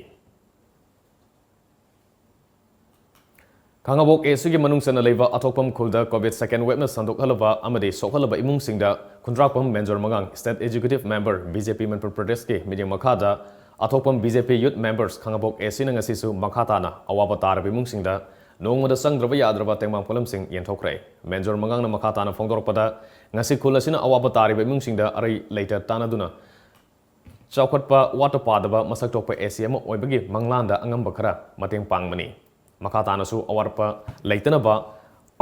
ꯈꯥꯉꯕꯣꯛ ꯑꯦ ꯁꯤꯒꯤ ꯃꯅꯨꯡ ꯆꯟꯅ ꯂꯩꯕ ꯑꯊꯣꯛꯄꯝ ꯈꯨꯜꯗ ꯀꯣꯚꯤꯗ ꯁꯦꯀꯦꯟ ꯋꯦꯕꯅ ꯁꯟꯗꯣꯛꯍꯜꯂꯕ ꯑꯃꯗꯤ ꯁꯣꯛꯍꯜꯂꯕ ꯏꯃꯨꯡꯁꯤꯡꯗ ꯈꯨꯟꯗ꯭ꯔꯥꯛꯄꯝ ꯃꯦꯟꯖꯣꯔ ꯃꯉꯥꯡ, state executive member, B J P Manipur ꯄ꯭ꯔꯗꯦꯁꯀꯤ ꯃꯤꯠꯌꯦꯡ ꯃꯈꯥꯗ ꯑꯊꯣꯛꯄꯝ B J P youth members ꯈꯥꯉꯕꯣꯛ ꯑꯦ ꯁꯤꯅ ꯉꯁꯤꯁꯨ ꯃꯈꯥ ꯇꯥꯅ ꯑꯋꯥꯕ ꯇꯥꯔꯕ ꯏꯃꯨꯡꯁꯤꯡꯗ ꯅꯣꯡꯃꯗ ꯆꯪꯗ꯭ꯔꯕ ꯌꯥꯗ꯭ꯔꯕ ꯇꯦꯡꯕꯥꯡ ꯄꯣꯠꯂꯝꯁꯤꯡ ꯌꯦꯟꯊꯣꯛꯈ꯭ꯔꯦ꯫ ꯃꯦꯟꯖꯣꯔ ꯃꯉꯥꯡꯅ ꯃꯈꯥ ꯇꯥꯅ ꯐꯣꯡꯗꯣꯔꯛꯄꯗ, ꯉꯁꯤ ꯈꯨꯜ ꯑꯁꯤꯅ ꯑꯋꯥꯕ ꯇꯥꯔꯤꯕ ꯏꯃꯨꯡꯁꯤꯡꯗ ꯑꯔꯩ ꯂꯩꯇ ꯇꯥꯟꯅꯗꯨꯅ ꯆꯥꯎꯈꯠꯄ ꯋꯥꯠꯇ ꯄꯥꯗꯕ ꯃꯁꯛ ꯊꯣꯛꯄ ꯑꯦꯁꯤ ꯑꯃ ꯑꯣꯏꯕꯒꯤ ꯃꯪꯂꯥꯟꯗ ꯑꯉꯝꯕ ꯈꯔ ꯃꯇꯦꯡ ꯄꯥꯡꯕꯅꯤ꯫ ꯃꯈꯥ ꯇꯥꯅꯁꯨ ꯑꯋꯥꯠꯄ ꯂꯩꯇꯅꯕ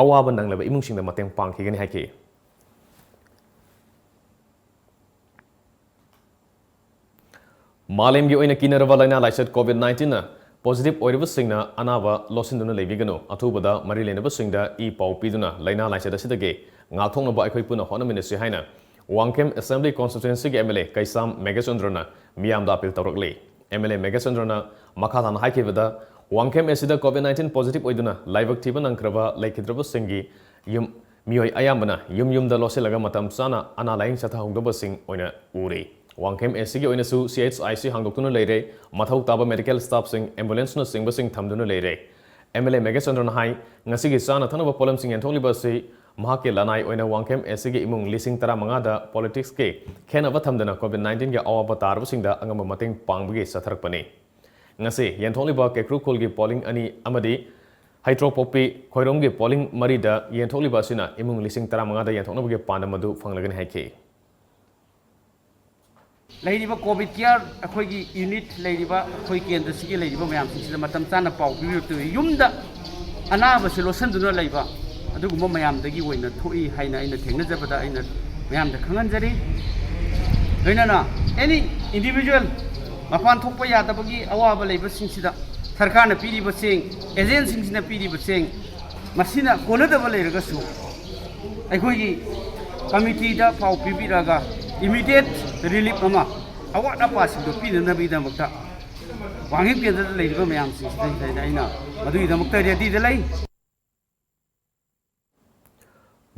ꯑꯋꯥꯕ ꯅꯪꯂꯕ ꯏꯃꯨꯡꯁꯤꯡꯗ ꯃꯇꯦꯡ ꯄꯥꯡꯈꯤꯒꯅꯤ ꯍꯥꯏꯈꯤ꯫ ꯃꯥꯂꯦꯝꯒꯤ ꯑꯣꯏꯅ ꯀꯤꯅꯔꯕ ꯂꯥꯏꯅꯥ ꯂꯥꯏꯆꯠ COVID nineteenꯅ positive ꯑꯣꯏꯔꯤꯕꯁꯤꯡꯅ ꯑꯅꯥꯕ ꯂꯣꯠꯁꯤꯟꯗꯨꯅ ꯂꯩꯕꯤꯒꯅꯨ꯫ ꯑꯊꯨꯕꯗ ꯃꯔꯤ ꯂꯩꯅꯕꯁꯤꯡꯗ ꯏ ꯄꯥꯎ ꯄꯤꯗꯨꯅ ꯂꯥꯏꯅꯥ ꯂꯥꯏꯆꯠ ꯑꯁꯤꯗꯒꯤ ꯉꯥꯛꯊꯣꯛꯅꯕ ꯑꯩꯈꯣꯏ ꯄꯨꯟꯅ ꯍꯣꯠꯅꯃꯤꯟꯅꯁꯤ ꯍꯥꯏꯅ ꯋꯥꯡꯈꯦꯝ Assembly Constituencyꯒꯤ MLA ꯀꯩꯁꯥꯝ ꯃꯦꯘꯆꯟꯗ꯭ꯔꯅ ꯃꯤꯌꯥꯝꯗ appeal ꯇꯧꯔꯛꯂꯤ꯫ MLA ꯃꯦꯘꯆꯟꯗ꯭ꯔꯅ ꯃꯈꯥ ꯇꯥꯅ ꯍꯥꯏꯈꯤꯕꯗ, ꯋꯥꯡꯈꯦꯝ ꯑꯦꯁꯤꯗ COVID nineteen positive ꯑꯣꯏꯗꯨꯅ ꯂꯥꯏꯕꯛ ꯊꯤꯕ ꯅꯪꯈ꯭ꯔꯕ ꯂꯩꯈꯤꯗ꯭ꯔꯕꯁꯤꯡꯒꯤ ꯌꯨꯝ, ꯃꯤꯑꯣꯏ ꯑꯌꯥꯝꯕꯅ ꯌꯨꯝ ꯌꯨꯝꯗ ꯂꯣꯠꯁꯤꯜꯂꯒ ꯃꯇꯝ ꯆꯥꯅ ꯑꯅꯥ ꯂꯥꯌꯦꯡ ꯆꯠꯊꯍꯧꯗꯕꯁꯤꯡ ꯑꯣꯏꯅ ꯎꯔꯤ꯫ ꯋꯥꯡꯈꯦꯝ ꯑꯦꯁꯤꯒꯤ ꯑꯣꯏꯅꯁꯨ CHIC ꯍꯥꯡꯗꯣꯛꯇꯨꯅ ꯂꯩꯔꯦ, ꯃꯊꯧ ꯇꯥꯕ medical staffꯁꯤꯡ, ambulanceꯅꯆꯤꯡꯕꯁꯤꯡ ꯊꯝꯗꯨꯅ ꯂꯩꯔꯦ꯫ MLA ꯃꯦꯘꯆꯟꯗ꯭ꯔꯅ ꯍꯥꯏ, ꯉꯁꯤꯒꯤ ꯆꯥꯅ ꯊꯛꯅꯕ ꯄꯣꯠꯂꯝꯁꯤꯡ ꯌꯦꯟꯊꯣꯛꯂꯤꯕ ꯑꯁꯤ ꯃꯍꯥꯛꯀꯤ ꯂꯅꯥꯏ ꯑꯣꯏꯅ ꯋꯥꯡꯈꯦꯝ ꯑꯦꯁꯤꯒꯤ ꯏꯃꯨꯡ ꯂꯤꯁꯤꯡ ꯇꯔꯥꯃꯉꯥꯗ politicsꯀꯤ ꯈꯦꯠꯅꯕ ꯊꯝꯗꯅ COVID nineteenꯒꯤ ꯑꯋꯥꯕ ꯇꯥꯔꯕꯁꯤꯡꯗ ꯑꯉꯝꯕ ꯃꯇꯦꯡ ꯄꯥꯡꯕꯒꯤ ꯆꯠꯊꯔꯛꯄꯅꯤ꯫ ꯉꯁꯤ ꯌꯦꯟꯊꯣꯛꯂꯤꯕ ꯀꯩꯀ꯭ꯔꯨ ꯈꯨꯜꯒꯤ polling ꯑꯅꯤ ꯑꯃꯗꯤ ꯍꯩꯇ꯭ꯔꯣꯛꯄꯣꯛꯄꯤ ꯈꯣꯏꯔꯣꯝꯒꯤ polling ꯃꯔꯤꯗ ꯌꯦꯟꯊꯣꯛꯂꯤꯕ ꯑꯁꯤꯅ ꯏꯃꯨꯡ ꯂꯤꯁꯤꯡ ꯇꯔꯥꯃꯉꯥꯗ ꯌꯦꯟꯊꯣꯛꯅꯕꯒꯤ ꯄꯥꯟꯗꯝ ꯑꯗꯨ ꯐꯪꯂꯒꯅꯤ ꯍꯥꯏꯈꯤ꯫ ꯂꯩꯔꯤꯕ COVID care ꯑꯩꯈꯣꯏꯒꯤ unit ꯂꯩꯔꯤꯕ ꯑꯩꯈꯣꯏ ꯀꯦꯟꯗ꯭ꯔꯁꯤꯒꯤ ꯂꯩꯔꯤꯕ ꯃꯌꯥꯝꯁꯤꯡꯁꯤꯗ ꯃꯇꯝ ꯆꯥꯅ ꯄꯥꯎ ꯄꯤꯕꯤꯔꯛꯇꯣꯏ꯫ ꯌꯨꯝꯗ ꯑꯅꯥꯕꯁꯦ ꯂꯣꯠꯁꯤꯟꯗꯨꯅ ꯂꯩꯕ ꯑꯗꯨꯒꯨꯝꯕ ꯃꯌꯥꯝꯗꯒꯤ ꯑꯣꯏꯅ ꯊꯣꯛꯏ ꯍꯥꯏꯅ ꯑꯩꯅ ꯊꯦꯡꯅꯖꯕꯗ ꯑꯩꯅ ꯃꯌꯥꯝꯗ ꯈꯪꯍꯟꯖꯔꯤ꯫ ꯂꯣꯏꯅꯅ any individual ꯃꯄꯥꯟ ꯊꯣꯛꯄ ꯌꯥꯗꯕꯒꯤ ꯑꯋꯥꯕ ꯂꯩꯕꯁꯤꯡꯁꯤꯗ ꯁꯔꯀꯥꯔꯅ ꯄꯤꯔꯤꯕ ꯆꯦꯡ, agentꯁꯤꯡꯁꯤꯅ ꯄꯤꯔꯤꯕ ꯆꯦꯡ, ꯃꯁꯤꯅ ꯀꯣꯟꯅꯗꯕ ꯂꯩꯔꯒꯁꯨ ꯑꯩꯈꯣꯏꯒꯤ committeeꯗ ꯄꯥꯎ ꯄꯤꯕꯤꯔꯛꯑꯒ immediate relief ꯑꯃ, ꯑꯋꯥꯠ ꯑꯄꯥꯁꯤꯡꯗꯣ ꯄꯤꯅꯅꯕꯒꯤꯗꯃꯛꯇ ꯋꯥꯡꯈꯦꯝ ꯀꯦꯟꯗ꯭ꯔꯗ ꯂꯩꯔꯤꯕ ꯃꯌꯥꯝꯁꯤꯡꯁꯤꯗ ꯑꯩꯅ ꯃꯗꯨꯒꯤꯗꯃꯛꯇ readyꯗ ꯂꯩ꯫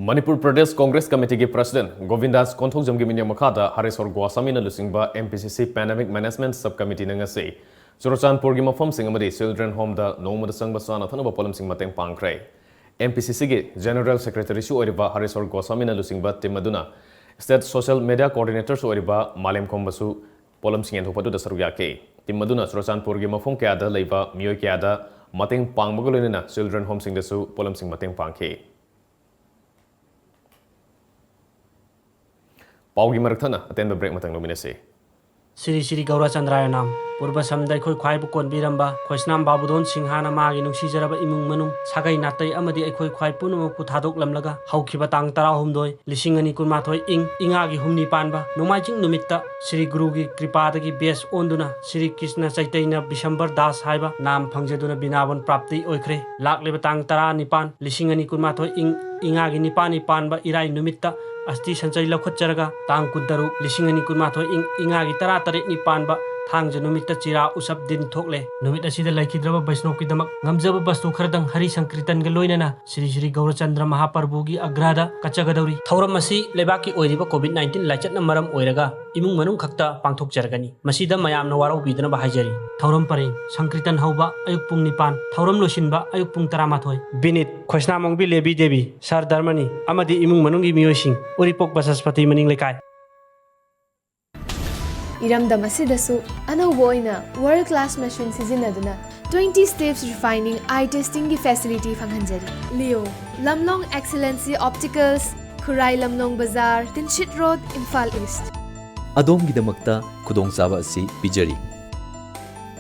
ꯃꯅꯤꯄꯨꯔ ꯄ꯭ꯔꯗꯦꯁ ꯀꯣꯡꯒ꯭ꯔꯦꯁ ꯀꯃꯤꯇꯤꯒꯤ president ꯒꯣꯕꯤꯟꯗꯥꯁ ꯀꯣꯟꯊꯧꯖꯝꯒꯤ ꯃꯤꯠꯌꯦꯡ ꯃꯈꯥꯗ ꯍꯔꯦꯁ꯭ꯋꯔ ꯒꯣꯁ꯭ꯋꯥꯃꯤꯅ ꯂꯨꯆꯤꯡꯕ MPCC Pandemic Management Sub Committeeꯅ ꯉꯁꯤ ꯆꯨꯔꯆꯥꯟꯄꯨꯔꯒꯤ ꯃꯐꯝꯁꯤꯡ ꯑꯃꯗꯤ children homeꯗ ꯅꯣꯡꯃꯗ ꯆꯪꯕ ꯆꯥꯅ ꯊꯛꯅꯕ ꯄꯣꯠꯂꯝꯁꯤꯡ ꯃꯇꯦꯡ ꯄꯥꯡꯈ꯭ꯔꯦ꯫ MPCCꯒꯤ General Secretaryꯁꯨ ꯑꯣꯏꯔꯤꯕ ꯍꯔꯦꯁ꯭ꯋꯔ ꯒꯣꯁ꯭ꯋꯥꯃꯤꯅ ꯂꯨꯆꯤꯡꯕ team ꯑꯗꯨꯅ State Social Media Coordinatorꯁꯨ ꯑꯣꯏꯔꯤꯕ ꯃꯥꯂꯦꯝꯈꯣꯝꯕꯁꯨ ꯄꯣꯠꯂꯝꯁꯤꯡ ꯌꯦꯟꯊꯣꯛꯄ ꯑꯗꯨꯗ ꯁꯔꯨꯛ ꯌꯥꯈꯤ꯫ Team ꯑꯗꯨꯅ ꯆꯨꯔꯆꯥꯟꯄꯨꯔꯒꯤ ꯃꯐꯝ ꯀꯌꯥꯗ ꯂꯩꯕ ꯃꯤꯑꯣꯏ ꯀꯌꯥꯗ ꯃꯇꯦꯡ ꯄꯥꯡꯕꯒ ꯂꯣꯏꯅꯅ ꯆꯤꯜꯗ꯭ꯔꯦꯟ ꯍꯣꯝꯁꯤꯡꯗꯁꯨ ꯄꯣꯠꯂꯝꯁꯤꯡ ꯃꯇꯦꯡ ꯄꯥꯡꯈꯤ꯫ ꯄꯥꯎꯒꯤ ꯃꯔꯛ ꯊꯠꯅ ꯑꯇꯦꯟꯕ ꯕ꯭ꯔꯦꯛ ꯑꯃꯇꯪ ꯂꯧꯃꯤꯟꯅꯁꯤ꯫ ꯁ꯭ꯔꯤ ꯁ꯭ꯔꯤ ꯒꯧꯔꯆꯟꯗ꯭ꯔꯥꯌ ꯅꯥꯝ꯫ ꯄꯨꯔꯕ ꯁꯝꯗ ꯑꯩꯈꯣꯏ ꯈ꯭ꯋꯥꯏꯕꯨ ꯀꯣꯟꯕꯤꯔꯝꯕ ꯈꯣꯏꯁꯅꯥꯝ ꯕꯥꯕꯨꯗꯣꯟ ꯁꯤꯡꯍꯥꯅ ꯃꯥꯒꯤ ꯅꯨꯡꯁꯤꯖꯔꯕ ꯏꯃꯨꯡ ꯃꯅꯨꯡ, ꯁꯥꯒꯩ ꯅꯥꯇꯩ ꯑꯃꯗꯤ ꯑꯩꯈꯣꯏ ꯈ꯭ꯋꯥꯏ ꯄꯨꯝꯅꯃꯛꯄꯨ ꯊꯥꯗꯣꯛꯂꯝꯂꯒ ꯍꯧꯈꯤꯕ ꯇꯥꯡ ꯇꯔꯥꯍꯨꯝꯗꯣꯏ, ꯂꯤꯁꯤꯡ ꯑꯅꯤ ꯀꯨꯟꯃꯥꯊꯣꯏ, ꯏꯪ ꯏꯉꯥꯒꯤ ꯍꯨꯝꯅꯤ ꯄꯥꯟꯕ ꯅꯣꯡꯃꯥꯏꯖꯤꯡ ꯅꯨꯃꯤꯠꯇ ꯁ꯭ꯔꯤ ꯒꯨꯔꯨꯒꯤ ꯀ꯭ꯔꯤꯄꯥꯗꯒꯤ ꯕꯦꯁ ꯑꯣꯟꯗꯨꯅ ꯁ꯭ꯔꯤ ꯀ꯭ꯔꯤꯁꯅ ꯆꯩꯇꯩꯅ ꯕꯤꯁꯝꯕꯔ ꯗꯥꯁ ꯍꯥꯏꯕ ꯅꯥꯝ ꯐꯪꯖꯗꯨꯅ ꯕꯤꯅꯥꯕꯣꯟ ꯄ꯭ꯔꯥꯞꯇꯤ ꯑꯣꯏꯈ꯭ꯔꯦ꯫ ꯂꯥꯛꯂꯤꯕ ꯇꯥꯡ ꯇꯔꯥꯅꯤꯄꯥꯟ, ꯂꯤꯁꯤꯡ ꯑꯅꯤ ꯀꯨꯟꯃꯥꯊꯣꯏ, ꯏꯪ ꯏꯉꯥꯒꯤ ꯅꯤꯄꯥꯟꯅꯤ ꯄꯥꯟꯕ ꯏꯔꯥꯏ ꯅꯨꯃꯤꯠꯇ ꯑꯁꯇꯤ ꯁꯟꯆꯩ ꯂꯧꯈꯠꯆꯔꯒ ꯇꯥꯡ ꯀꯨꯟꯇꯔꯨꯛ, ꯂꯤꯁꯤꯡ ꯑꯅꯤ ꯀꯨꯟꯃꯥꯊꯣꯏ, ꯏꯪ ꯏꯉꯥꯒꯤ ꯇꯔꯥꯇꯔꯦꯠꯅꯤ ꯄꯥꯟꯕ ꯊꯥꯡꯖ ꯅꯨꯃꯤꯠꯇ ꯆꯤꯔꯥ ꯎꯁꯞ ꯗꯤꯟ ꯊꯣꯛꯂꯦ꯫ ꯅꯨꯃꯤꯠ ꯑꯁꯤꯗ ꯂꯩꯈꯤꯗ꯭ꯔꯕ ꯕꯩꯁꯅꯣꯞꯀꯤꯗꯃꯛ ꯉꯝꯖꯕ ꯕꯁꯇꯨ ꯈꯔꯗꯪ ꯍꯔꯤ ꯁꯪꯀ꯭ꯔꯤꯇꯟꯒ ꯂꯣꯏꯅꯅ ꯁ꯭ꯔꯤ ꯁ꯭ꯔꯤ ꯒꯧꯔꯆꯟꯗ꯭ꯔ ꯃꯍꯥꯄ꯭ꯔꯚꯨꯒꯤ ꯑꯒ꯭ꯔꯥꯗ ꯀꯠꯆꯒꯗꯧꯔꯤ꯫ ꯊꯧꯔꯝ ꯑꯁꯤ ꯂꯩꯕꯥꯛꯀꯤ ꯑꯣꯏꯔꯤꯕ ꯀꯣꯚꯤꯗ ꯅꯥꯏꯟꯇꯤꯟ ꯂꯥꯏꯆꯠꯅ ꯃꯔꯝ ꯑꯣꯏꯔꯒ ꯏꯃꯨꯡ ꯃꯅꯨꯡ ꯈꯛꯇ ꯄꯥꯡꯊꯣꯛꯆꯔꯒꯅꯤ꯫ ꯃꯁꯤꯗ ꯃꯌꯥꯝꯅ ꯋꯥꯔꯧꯕꯤꯗꯅꯕ ꯍꯥꯏꯖꯔꯤ꯫ ꯊꯧꯔꯝ ꯄꯔꯦꯡ: ꯁꯪꯀ꯭ꯔꯤꯇꯟ ꯍꯧꯕ ꯑꯌꯨꯛ ꯄꯨꯡ ꯅꯤꯄꯥꯟ, ꯊꯧꯔꯝ ꯂꯣꯏꯁꯤꯟꯕ ꯑꯌꯨꯛ ꯄꯨꯡ ꯇꯔꯥꯃꯥꯊꯣꯏ꯫ ꯕꯤꯅꯤꯠ: ꯈꯣꯏꯁꯅꯥꯃꯣꯡꯕꯤ ꯂꯦꯕꯤ ꯗꯦꯕꯤ, ꯁꯥꯔ ꯙꯔꯃꯅꯤ ꯑꯃꯗꯤ ꯏꯃꯨꯡ ꯃꯅꯨꯡꯒꯤ ꯃꯤꯑꯣꯏꯁꯤꯡ, ꯎꯔꯤꯄꯣꯛ ꯕꯁꯁꯄꯇꯤ ꯃꯅꯤꯡ ꯂꯩꯀꯥꯏ꯫ ꯏꯔꯝꯗꯝ ꯑꯁꯤꯗꯁꯨ ꯑꯅꯧꯕ ꯑꯣꯏꯅ world class machine ꯁꯤꯖꯤꯟꯅꯗꯨꯅ twenty steps refining eye testing ꯒꯤ facility ꯐꯪꯍꯟꯖꯔꯤ꯫ Leo, Lamlong Excellency Opticals, ꯈꯨꯔꯥꯏ ꯂꯝꯂꯣꯡ ꯕꯖꯥꯔ, ꯇꯤꯟꯁꯤꯠ ꯔꯣꯗ, ꯏꯝꯐꯥꯜ ꯏꯁ꯭ꯠ꯫ ꯑꯗꯣꯝꯒꯤꯗꯃꯛꯇ ꯈꯨꯗꯣꯡꯆꯥꯕ ꯑꯁꯤ ꯄꯤꯖꯔꯤ꯫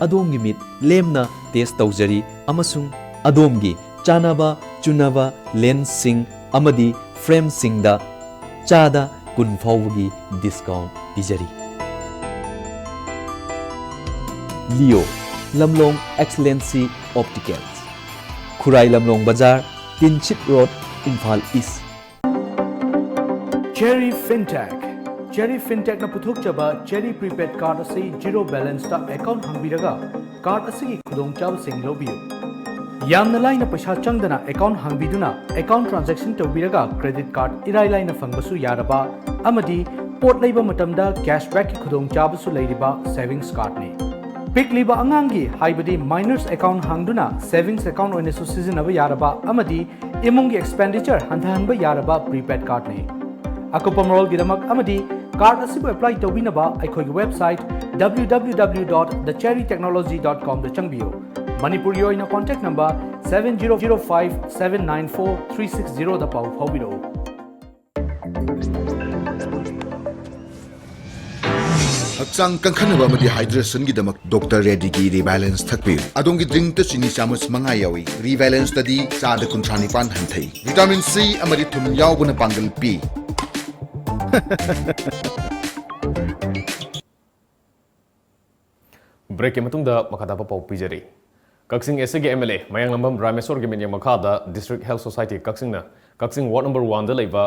ꯑꯗꯣꯝꯒꯤ ꯃꯤꯠ ꯂꯦꯝꯅ ꯇꯦꯁ ꯇꯧꯖꯔꯤ ꯑꯃꯁꯨꯡ ꯑꯗꯣꯝꯒꯤ ꯆꯥꯅꯕ ꯆꯨꯅꯕ ꯂꯦꯟꯁꯁꯤꯡ ꯑꯃꯗꯤ ꯐ꯭ꯔꯦꯝꯁꯤꯡꯗ ꯆꯥꯗ ꯀꯨꯟ ꯐꯥꯎꯕꯒꯤ ꯗꯤꯁꯀꯥꯎꯟꯠ ꯄꯤꯖꯔꯤ꯫ ꯂꯤꯑꯣ, ꯂꯝꯂꯣꯡ ꯑꯦꯛꯁꯂꯦꯟꯁꯤ ꯑꯣꯞꯇꯤꯀꯦꯜꯁ, ꯈꯨꯔꯥꯏ ꯂꯝꯂꯣꯡ ꯕꯖꯥꯔ, Tinsid road, Imphal east. Cherry Fintech꯫ Cherry Fintechꯅ ꯄꯨꯊꯣꯛꯆꯕ Cherry Prepaid Card ꯑꯁꯤ zero balanceꯇ account ꯍꯥꯡꯕꯤꯔꯒ card ꯑꯁꯤꯒꯤ ꯈꯨꯗꯣꯡꯆꯥꯕꯁꯤꯡ ꯂꯧꯕꯤꯌꯨ꯫ ꯌꯥꯝꯅ ꯂꯥꯏꯅ ꯄꯩꯁꯥ ꯆꯪꯗꯅ account ꯍꯥꯡꯕꯤꯗꯨꯅ account transaction ꯇꯧꯕꯤꯔꯒ credit card ꯏꯔꯥꯏ ꯂꯥꯏꯅ ꯐꯪꯕꯁꯨ ꯌꯥꯔꯕ ꯑꯃꯗꯤ ꯄꯣꯠ ꯂꯩꯕ ꯃꯇꯝꯗ cashbackꯀꯤ ꯈꯨꯗꯣꯡꯆꯥꯕꯁꯨ ꯂꯩꯔꯤꯕ savings cardꯅꯤ꯫ ꯄꯤꯛꯂꯤꯕ ꯑꯉꯥꯡꯒꯤ, ꯍꯥꯏꯕꯗꯤ minors account ꯍꯥꯡꯗꯨꯅ savings account ꯑꯣꯏꯅꯁꯨ ꯁꯤꯖꯤꯟꯅꯕ ꯌꯥꯔꯕ ꯑꯃꯗꯤ ꯏꯃꯨꯡꯒꯤ expenditure ꯍꯟꯊꯍꯟꯕ ꯌꯥꯔꯕ prepaid cardꯅꯤ꯫ ꯑꯀꯨꯞꯄ ꯃꯔꯣꯜꯒꯤꯗꯃꯛ ꯑꯃꯗꯤ card ꯑꯁꯤꯕꯨ apply ꯇꯧꯕꯤꯅꯕ ꯑꯩꯈꯣꯏꯒꯤ website W W W dot the cherry technology dot comꯗ ꯆꯪꯕꯤꯌꯨ꯫ ꯃꯅꯤꯄꯨꯔꯒꯤ ꯑꯣꯏꯅ contact number seven zero zero five seven nine four three six zero ꯗ ꯄꯥꯎ ꯐꯥꯎꯕꯤꯔꯛꯎ꯫ ꯍꯛꯆꯥꯡ ꯀꯟꯈꯠꯅꯕ ꯑꯃꯗꯤ hydration ꯒꯤꯗꯃꯛ ꯗꯣꯛꯇꯔ ꯔꯦꯗꯤꯒꯤ ꯔꯤꯕꯦꯂꯦꯟꯁ ꯊꯛꯄꯤꯌꯨ꯫ ꯑꯗꯣꯝꯒꯤ drink ꯇ ꯆꯤꯅꯤ ꯆꯥꯃꯁ ꯃꯉꯥ ꯌꯥꯎꯏ꯫ ꯔꯤꯕꯦꯂꯦꯟꯁ ꯇꯗꯤ ꯆꯥꯗ ꯀꯨꯟꯊ꯭ꯔꯥ ꯅꯤꯄꯥꯟ ꯍꯟꯊꯩ꯫ ꯚꯤꯇꯥꯃꯤꯟ ꯁꯤ ꯑꯃꯗꯤ ꯊꯨꯝ ꯌꯥꯎꯕꯅ ꯄꯥꯡꯒꯜ ꯄꯤ꯫ ꯕ꯭ꯔꯦꯛꯀꯤ ꯃꯇꯨꯡꯗ ꯃꯈꯥ ꯇꯥꯕ ꯄꯥꯎ ꯄꯤꯖꯔꯤ꯫ ꯀꯛꯆꯤꯡ ꯑꯦꯁ ꯁꯤꯒꯤ ꯑꯦꯝ ꯑꯦꯜ ꯑꯦ ꯃꯌꯥꯡꯂꯝꯕꯝ ꯔꯥꯃꯦꯁꯣꯔꯒꯤ ꯃꯤꯠꯌꯦꯡ ꯃꯈꯥꯗ ꯗꯤꯁꯇ꯭ꯔꯤꯛ ꯍꯦꯜꯊ ꯁꯣꯁꯥꯏꯇꯤ ꯀꯛꯆꯤꯡꯅ ꯀꯛꯆꯤꯡ ꯋꯥꯔꯗ ꯅꯝꯕꯔ ꯋꯥꯟꯗ ꯂꯩꯕ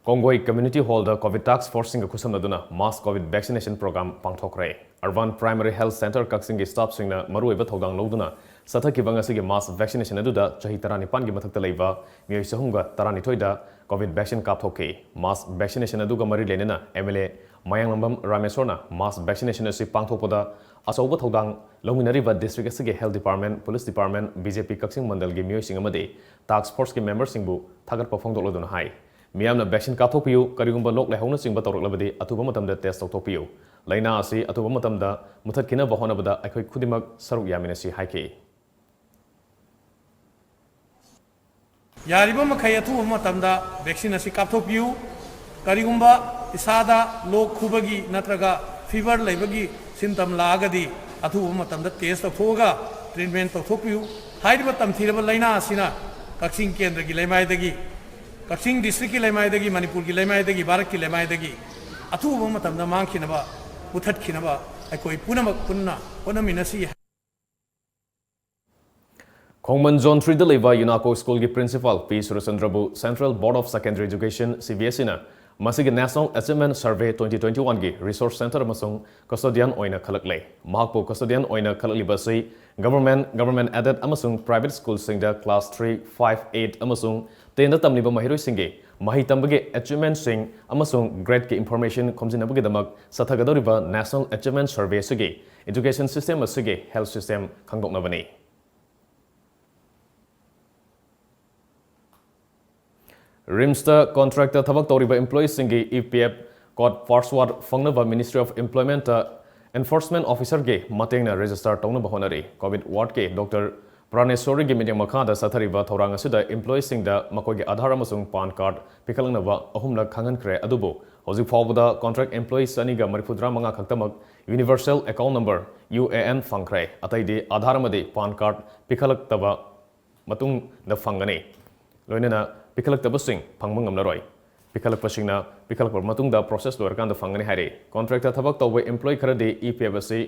ꯀꯣꯡꯒꯣꯏ ꯀꯝꯃ꯭ꯌꯨꯅꯤꯇꯤ ꯍꯣꯜꯗ ꯀꯣꯚꯤꯗ ꯇꯥꯁ꯭ꯛ ꯐꯣꯔꯁꯁꯤꯡꯒ ꯈꯨꯠꯁꯝꯅꯗꯨꯅ ꯃꯥꯁ ꯀꯣꯚꯤꯗ ꯚꯦꯛꯁꯤꯅꯦꯁꯟ ꯄ꯭ꯔꯣꯒ꯭ꯔꯥꯝ ꯄꯥꯡꯊꯣꯛꯈ꯭ꯔꯦ꯫ ꯑꯔꯕꯥꯟ ꯄ꯭ꯔꯥꯏꯃꯔꯤ ꯍꯦꯜꯊ ꯁꯦꯟꯇꯔ ꯀꯛꯆꯤꯡꯒꯤ ꯁ꯭ꯇꯥꯐꯁꯤꯡꯅ ꯃꯔꯨꯑꯣꯏꯕ ꯊꯧꯗꯥꯡ ꯂꯧꯗꯨꯅ ꯆꯠꯊꯈꯤꯕ ꯉꯁꯤꯒꯤ ꯃꯥꯁ ꯚꯦꯛꯁꯤꯅꯦꯁꯟ ꯑꯗꯨꯗ ꯆꯍꯤ ꯇꯔꯥꯅꯤꯄꯥꯟꯒꯤ ꯃꯊꯛꯇ ꯂꯩꯕ ꯃꯤꯑꯣꯏ ꯆꯍꯨꯝꯒ ꯇꯔꯥꯅꯤꯊꯣꯏꯗ ꯀꯣꯚꯤꯗ ꯚꯦꯛꯁꯤꯟ ꯀꯥꯞꯊꯣꯛꯈꯤ꯫ ꯃꯥꯁ ꯚꯦꯛꯁꯤꯅꯦꯁꯟ ꯑꯗꯨꯒ ꯃꯔꯤ ꯂꯩꯅꯅ ꯑꯦꯝ ꯑꯦꯜ ꯑꯦ ꯃꯌꯥꯡꯂꯝꯕꯝ ꯔꯥꯃꯦꯁꯣꯔꯅ ꯃꯥꯁ ꯚꯦꯛꯁꯤꯅꯦꯁꯟ ꯑꯁꯤ ꯄꯥꯡꯊꯣꯛꯄꯗ ꯑꯆꯧꯕ ꯊꯧꯗꯥꯡ ꯂꯧꯃꯤꯟꯅꯔꯤꯕ ꯗꯤꯁꯇ꯭ꯔꯤꯛ ꯑꯁꯤꯒꯤ health department, police department, B J P Kakching ꯃꯟꯗꯜꯒꯤ ꯃꯤꯑꯣꯏꯁꯤꯡ ꯑꯃꯗꯤ ꯇꯥꯁ꯭ꯛ ꯐꯣꯔꯁꯀꯤ ꯃꯦꯝꯕꯔꯁꯤꯡꯕꯨ ꯊꯥꯒꯠꯄ ꯐꯣꯡꯗꯣꯛꯂꯗꯨꯅ ꯍꯥꯏ, ꯃꯤꯌꯥꯝꯅ ꯚꯦꯛꯁꯤꯟ ꯀꯥꯞꯊꯣꯛꯄꯤꯌꯨ, ꯀꯔꯤꯒꯨꯝꯕ ꯂꯣꯛ ꯂꯥꯏꯍꯧꯅꯆꯤꯡꯕ ꯇꯧꯔꯛꯂꯕꯗꯤ ꯑꯊꯨꯕ ꯃꯇꯝꯗ ꯇꯦꯁ꯭ꯠ ꯇꯧꯊꯣꯛꯄꯤꯌꯨ꯫ ꯂꯥꯏꯅꯥ ꯑꯁꯤ ꯑꯊꯨꯕ ꯃꯇꯝꯗ ꯃꯨꯊꯠꯈꯤꯅꯕ ꯍꯣꯠꯅꯕꯗ ꯑꯩꯈꯣꯏ ꯈꯨꯗꯤꯡꯃꯛ ꯁꯔꯨꯛ ꯌꯥꯃꯤꯟꯅꯁꯤ ꯍꯥꯏꯈꯤ꯫ ꯌꯥꯔꯤꯕ ꯃꯈꯩ ꯑꯊꯨꯕ ꯃꯇꯝꯗ ꯚꯦꯛꯁꯤꯟ ꯑꯁꯤ ꯀꯥꯞꯊꯣꯛꯄꯤꯌꯨ꯫ ꯀꯔꯤꯒꯨꯝꯕ ꯏꯁꯥꯗ ꯂꯣꯛ ꯈꯨꯕꯒꯤ ꯅꯠꯇ꯭ꯔꯒ ꯐꯤꯚꯔ ꯂꯩꯕꯒꯤ ꯁꯤꯝꯇꯝ ꯂꯥꯛꯑꯒꯗꯤ ꯑꯊꯨꯕ ꯃꯇꯝꯗ ꯇꯦꯁ꯭ꯠ ꯇꯧꯊꯣꯛꯑꯒ ꯇ꯭ꯔꯤꯠꯃꯦꯟ ꯇꯧꯊꯣꯛꯄꯤꯌꯨ꯫ ꯍꯥꯏꯔꯤꯕ ꯇꯝꯊꯤꯔꯕ ꯂꯥꯏꯅꯥ ꯑꯁꯤꯅ ꯀꯛꯆꯤꯡ ꯀꯦꯟꯗ꯭ꯔꯒꯤ ꯂꯩꯃꯥꯏꯗꯒꯤ, ꯀꯛꯆꯤꯡ ꯗꯤꯁꯇ꯭ꯔꯤꯛꯀꯤ ꯂꯩꯃꯥꯏꯗꯒꯤ, ꯃꯅꯤꯄꯨꯔꯒꯤ ꯂꯩꯃꯥꯏꯗꯒꯤ, ꯚꯥꯔꯠꯀꯤ ꯂꯩꯃꯥꯏꯗꯒꯤ ꯑꯊꯨꯕ ꯃꯇꯝꯗ ꯃꯥꯡꯈꯤꯅꯕ, ꯃꯨꯊꯠꯈꯤꯅꯕ ꯑꯩꯈꯣꯏ ꯄꯨꯝꯅꯃꯛ ꯄꯨꯟꯅ ꯍꯣꯠꯅꯃꯤꯟꯅꯁꯤ꯫ ꯈꯣꯡꯃꯟ ꯖꯣꯟ ꯊ꯭ꯔꯤꯗ ꯂꯩꯕ ꯌꯨꯅꯥꯀꯣ ꯁ꯭ꯀꯨꯜꯒꯤ ꯄ꯭ꯔꯤꯟꯁꯤꯄꯥꯜ ꯄꯤ ꯁꯨꯔꯆꯟꯗ꯭ꯔꯕꯨ Central Board of Secondary Education, C B S E ꯃꯁꯤꯒꯤ National Achievement Survey twenty twenty-one ꯒꯤ ꯔꯤꯁꯣꯔꯁ ꯁꯦꯟꯇꯔ ꯑꯃꯁꯨꯡ ꯀꯁꯇꯣꯗꯤꯌꯟ ꯑꯣꯏꯅ ꯈꯜꯂꯛꯂꯦ꯫ ꯃꯍꯥꯛꯄꯨ ꯀꯁꯇꯣꯗꯤꯌꯟ ꯑꯣꯏꯅ ꯈꯜꯂꯛꯂꯤꯕ ꯑꯁꯤ ꯒꯚꯔꯟꯃꯦꯟꯠ, ꯒꯚꯔꯟꯃꯦꯟꯠ ꯑꯦꯗꯦꯗ ꯑꯃꯁꯨꯡ ꯄ꯭ꯔꯥꯏꯚꯦꯠ ꯁ꯭ꯀꯨꯜꯁꯤꯡꯗ ꯀ꯭ꯂꯥꯁ ꯊ꯭ꯔꯤ, ꯐꯥꯏꯚ, ꯑꯩꯠ ꯑꯃꯁꯨꯡ ꯇꯦꯟꯗ ꯇꯝꯂꯤꯕ ꯃꯍꯩꯔꯣꯏꯁꯤꯡꯒꯤ ꯃꯍꯩ ꯇꯝꯕꯒꯤ ꯑꯦꯆꯤꯚꯃꯦꯟꯠꯁꯤꯡ ꯑꯃꯁꯨꯡ ꯒ꯭ꯔꯦꯗꯀꯤ ꯏꯟꯐꯣꯔꯃꯦꯁꯟ ꯈꯣꯝꯖꯤꯟꯅꯕꯒꯤꯗꯃꯛ ꯆꯠꯊꯒꯗꯧꯔꯤꯕ National Achievement Survey ꯑꯁꯤꯒꯤ education system ꯑꯁꯤꯒꯤ health system ꯈꯪꯗꯣꯛꯅꯕꯅꯤ꯫ ꯔꯤꯝꯁꯇ ꯀꯣꯟꯇ꯭ꯔꯦꯛꯇ ꯊꯕꯛ ꯇꯧꯔꯤꯕ ꯏꯝꯄ꯭ꯂꯣꯌꯤꯁꯤꯡꯒꯤ E P F code password ꯐꯪꯅꯕ Ministry of Employmentꯇ Enforcement officerꯒꯤ ꯃꯇꯦꯡꯅ register ꯇꯧꯅꯕ ꯍꯣꯠꯅꯔꯤ꯫ COVID wardꯀꯤ Doctor ꯄ꯭ꯔꯥꯅꯦꯁꯣꯔꯤꯒꯤ ꯃꯤꯠꯌꯦꯡ ꯃꯈꯥꯗ ꯆꯠꯊꯔꯤꯕ ꯊꯧꯔꯥꯡ ꯑꯁꯤꯗ employeeꯁꯤꯡꯗ ꯃꯈꯣꯏꯒꯤ ꯑꯥꯙꯥꯔ ꯑꯃꯁꯨꯡ PAN card ꯄꯤꯈꯠꯂꯛꯅꯕ ꯑꯍꯨꯝꯂꯛ ꯈꯪꯍꯟꯈ꯭ꯔꯦ꯫ ꯑꯗꯨꯕꯨ ꯍꯧꯖꯤꯛ ꯐꯥꯎꯕꯗ contract employee ꯆꯅꯤꯒ ꯃꯔꯤꯐꯨꯇꯔꯥ ꯃꯉꯥ ꯈꯛꯇꯃꯛ Universal Account Number, UAN, ꯐꯪꯈ꯭ꯔꯦ꯫ ꯑꯇꯩꯗꯤ ꯑꯥꯙꯥꯔ ꯑꯃꯗꯤ PAN card ꯄꯤꯈꯠꯂꯛꯇꯕ ꯃꯇꯨꯡꯗ ꯐꯪꯒꯅꯤ꯫ ꯂꯣꯏꯅꯅ ꯄꯤꯈꯠꯂꯛꯇꯕꯁꯤꯡ ꯐꯪꯕ ꯉꯝꯂꯔꯣꯏ꯫ ꯄꯤꯈꯠꯂꯛꯄꯁꯤꯡꯅ ꯄꯤꯈꯠꯂꯛꯄ ꯃꯇꯨꯡꯗ process ꯂꯣꯏꯔꯀꯥꯟꯗ ꯐꯪꯒꯅꯤ ꯍꯥꯏꯔꯤ꯫ Contractꯇ ꯊꯕꯛ ꯇꯧꯕ employee ꯈꯔꯗꯤ EPF ꯑꯁꯤ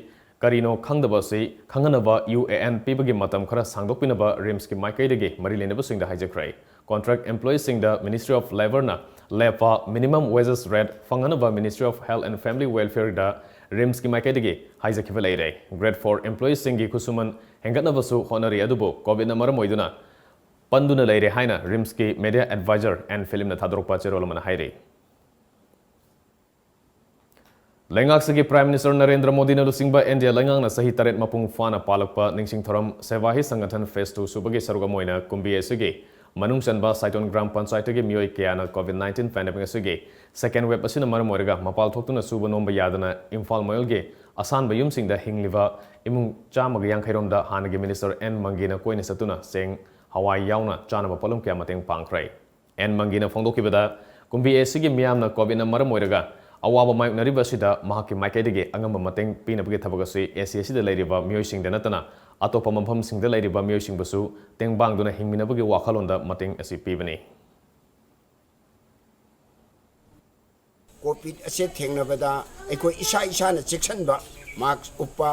ꯀꯔꯤꯅꯣ ꯈꯪꯗꯕ ꯑꯁꯤ ꯈꯪꯍꯟꯅꯕ UAN ꯄꯤꯕꯒꯤ ꯃꯇꯝ ꯈꯔ ꯁꯥꯡꯗꯣꯛꯄꯤꯅꯕ RIMSꯀꯤ ꯃꯥꯏꯀꯩꯗꯒꯤ ꯃꯔꯤ ꯂꯩꯅꯕꯁꯤꯡꯗ ꯍꯥꯏꯖꯈ꯭ꯔꯦ꯫ Contract employeeꯁꯤꯡꯗ Ministry of Labourꯅ ꯂꯦꯞꯄ minimum wages rate ꯐꯪꯍꯟꯅꯕ Ministry of Health and Family Welfareꯗ RIMSꯀꯤ ꯃꯥꯏꯀꯩꯗꯒꯤ ꯍꯥꯏꯖꯈꯤꯕ ꯂꯩꯔꯦ꯫ Grade four employeeꯁꯤꯡꯒꯤ ꯈꯨꯠꯁꯨꯃꯟ ꯍꯦꯟꯒꯠꯅꯕꯁꯨ ꯍꯣꯠꯅꯔꯤ, ꯑꯗꯨꯕꯨ COVIDꯅ ꯃꯔꯝ ꯑꯣꯏꯗꯨꯅ ꯄꯟꯗꯨꯅ ꯂꯩꯔꯦ ꯍꯥꯏꯅ RIMSꯀꯤ media advisor ꯑꯦꯟ ꯐꯤꯂꯤꯞꯅ ꯊꯥꯗꯣꯔꯛꯄ ꯆꯦꯔꯣꯜ ꯑꯃꯅ ꯍꯥꯏꯔꯤ꯫ ꯂꯩꯉꯥꯛꯁꯤꯒꯤ Prime Minister ꯅꯔꯦꯟꯗ꯭ꯔ ꯃꯣꯗꯤꯅ ꯂꯨꯆꯤꯡꯕ NDA ꯂꯩꯉꯥꯛꯅ ꯆꯍꯤ ꯇꯔꯦꯠ ꯃꯄꯨꯡ ꯐꯥꯅ ꯄꯥꯜꯂꯛꯄ ꯅꯤꯡꯁꯤꯡ ꯊꯧꯔꯝ ꯁꯦꯕꯥ ꯍꯤ ꯁꯪꯒꯊꯟ phase two ꯁꯨꯕꯒꯤ ꯁꯔꯨꯛ ꯑꯃ ꯑꯣꯏꯅ ꯀꯨꯝꯕꯤ ꯑꯁꯤꯒꯤ ꯃꯅꯨꯡ ꯆꯟꯕ ꯁꯥꯏꯇꯣꯟ ꯒ꯭ꯔꯥꯝ ꯄꯟꯆꯥꯌꯠꯇꯒꯤ ꯃꯤꯑꯣꯏ ꯀꯌꯥꯅ COVID nineteen pandemic ꯑꯁꯤꯒꯤ second wave ꯑꯁꯤꯅ ꯃꯔꯝ ꯑꯣꯏꯔꯒ ꯃꯄꯥꯜ ꯊꯣꯛꯇꯨꯅ ꯁꯨꯕ ꯅꯣꯝꯕ ꯌꯥꯗꯅ ꯏꯝꯐꯥꯜ ꯃꯌꯣꯜꯒꯤ ꯑꯁꯥꯟꯕ ꯌꯨꯝꯁꯤꯡꯗ ꯍꯤꯡꯂꯤꯕ ꯏꯃꯨꯡ ꯆꯥꯝꯃꯒ ꯌꯥꯡꯈꯩ ꯔꯣꯝꯗ ꯍꯥꯟꯅꯒꯤ Minister ꯑꯦꯟ ꯃꯪꯒꯤꯅ ꯀꯣꯏꯅ ꯆꯠꯇꯨꯅ ꯆꯦꯡ, ꯍꯋꯥꯏ ꯌꯥꯎꯅ ꯆꯥꯅꯕ ꯄꯣꯠꯂꯝ ꯀꯌꯥ ꯃꯇꯦꯡ ꯄꯥꯡꯈ꯭ꯔꯦ꯫ ꯑꯦꯟ ꯃꯪꯒꯤꯅ ꯐꯣꯡꯗꯣꯛꯈꯤꯕꯗ, ꯀꯨꯝꯕꯤ ꯑꯁꯤꯒꯤ ꯃꯤꯌꯥꯝꯅ COVIDꯅ ꯃꯔꯝ ꯑꯣꯏꯔꯒ ꯑꯋꯥꯕ ꯃꯥꯌꯣꯛꯅꯔꯤꯕ ꯑꯁꯤꯗ ꯃꯍꯥꯛꯀꯤ ꯃꯥꯏꯀꯩꯗꯒꯤ ꯑꯉꯝꯕ ꯃꯇꯦꯡ ꯄꯤꯅꯕꯒꯤ ꯊꯕꯛ ꯑꯁꯤ AC ꯑꯁꯤꯗ ꯂꯩꯔꯤꯕ ꯃꯤꯑꯣꯏꯁꯤꯡꯗ ꯅꯠꯇꯅ ꯑꯇꯣꯞꯄ ꯃꯐꯝꯁꯤꯡꯗ ꯂꯩꯔꯤꯕ ꯃꯤꯑꯣꯏꯁꯤꯡꯕꯨꯁꯨ ꯇꯦꯡꯕꯥꯡꯗꯨꯅ ꯍꯤꯡꯃꯤꯟꯅꯕꯒꯤ ꯋꯥꯈꯜꯂꯣꯟꯗ ꯃꯇꯦꯡ ꯑꯁꯤ ꯄꯤꯕꯅꯤ꯫ COVID ꯑꯁꯦ ꯊꯦꯡꯅꯕꯗ ꯑꯩꯈꯣꯏ ꯏꯁꯥ ꯏꯁꯥꯅ ꯆꯦꯛꯁꯤꯟꯕ, mask ꯎꯞꯄ,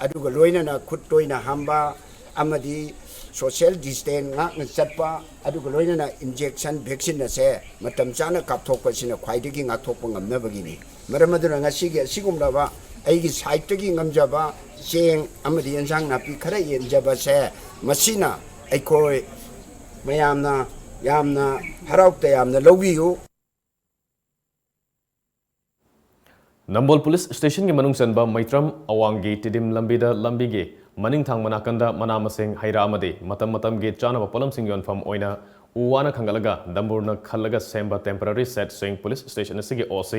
ꯑꯗꯨꯒ ꯂꯣꯏꯅꯅ ꯈꯨꯠ ꯇꯣꯏꯅ ꯍꯥꯝꯕ ꯑꯃꯗꯤ social distance ꯉꯥꯛꯅ ꯆꯠꯄ, ꯑꯗꯨꯒ ꯂꯣꯏꯅꯅ injection, vaccine ꯑꯁꯦ ꯃꯇꯝ ꯆꯥꯅ ꯀꯥꯞꯊꯣꯛꯄꯁꯤꯅ ꯈ꯭ꯋꯥꯏꯗꯒꯤ ꯉꯥꯛꯊꯣꯛꯄ ꯉꯝꯅꯕꯒꯤꯅꯤ꯫ ꯃꯔꯝ ꯑꯗꯨꯅ ꯉꯁꯤꯒꯤ ꯑꯁꯤꯒꯨꯝꯂꯕ ꯑꯩꯒꯤ sideꯇꯒꯤ ꯉꯝꯖꯕ ꯆꯦꯡ ꯑꯃꯗꯤ ꯑꯦꯟꯁꯥꯡ ꯅꯥꯄꯤ ꯈꯔ ꯌꯦꯟꯖꯕꯁꯦ, ꯃꯁꯤꯅ ꯑꯩꯈꯣꯏ ꯃꯌꯥꯝꯅ ꯌꯥꯝꯅ ꯍꯔꯥꯎ ꯇꯌꯥꯝꯅ ꯂꯧꯕꯤꯌꯨ꯫ ꯅꯝꯕꯣꯜ ꯄꯨꯂꯤꯁ ꯁ꯭ꯇꯦꯁꯟꯒꯤ ꯃꯅꯨꯡ ꯆꯟꯕ ꯃꯩꯇ꯭ꯔꯝ ꯑꯋꯥꯡꯒꯤ ꯇꯤꯗꯤꯝ ꯂꯝꯕꯤꯗ ꯂꯝꯕꯤꯒꯤ ꯃꯅꯤꯡ ꯊꯪꯕ ꯅꯥꯀꯟꯗ ꯃꯅꯥ ꯃꯁꯤꯡ, ꯍꯩ ꯔꯥ ꯑꯃꯗꯤ ꯃꯇꯝ ꯃꯇꯝꯒꯤ ꯆꯥꯅꯕ ꯄꯣꯠꯂꯝꯁꯤꯡ ꯌꯣꯟꯐꯝ ꯑꯣꯏꯅ ꯎ ꯋꯥꯅ ꯈꯟꯒꯠꯂꯒ ꯗꯝꯕꯨꯔꯅ ꯈꯜꯂꯒ ꯁꯦꯝꯕ temporary shedꯁꯤꯡ ꯄꯨꯂꯤꯁ ꯁ꯭ꯇꯦꯁꯟ ꯑꯁꯤꯒꯤ OC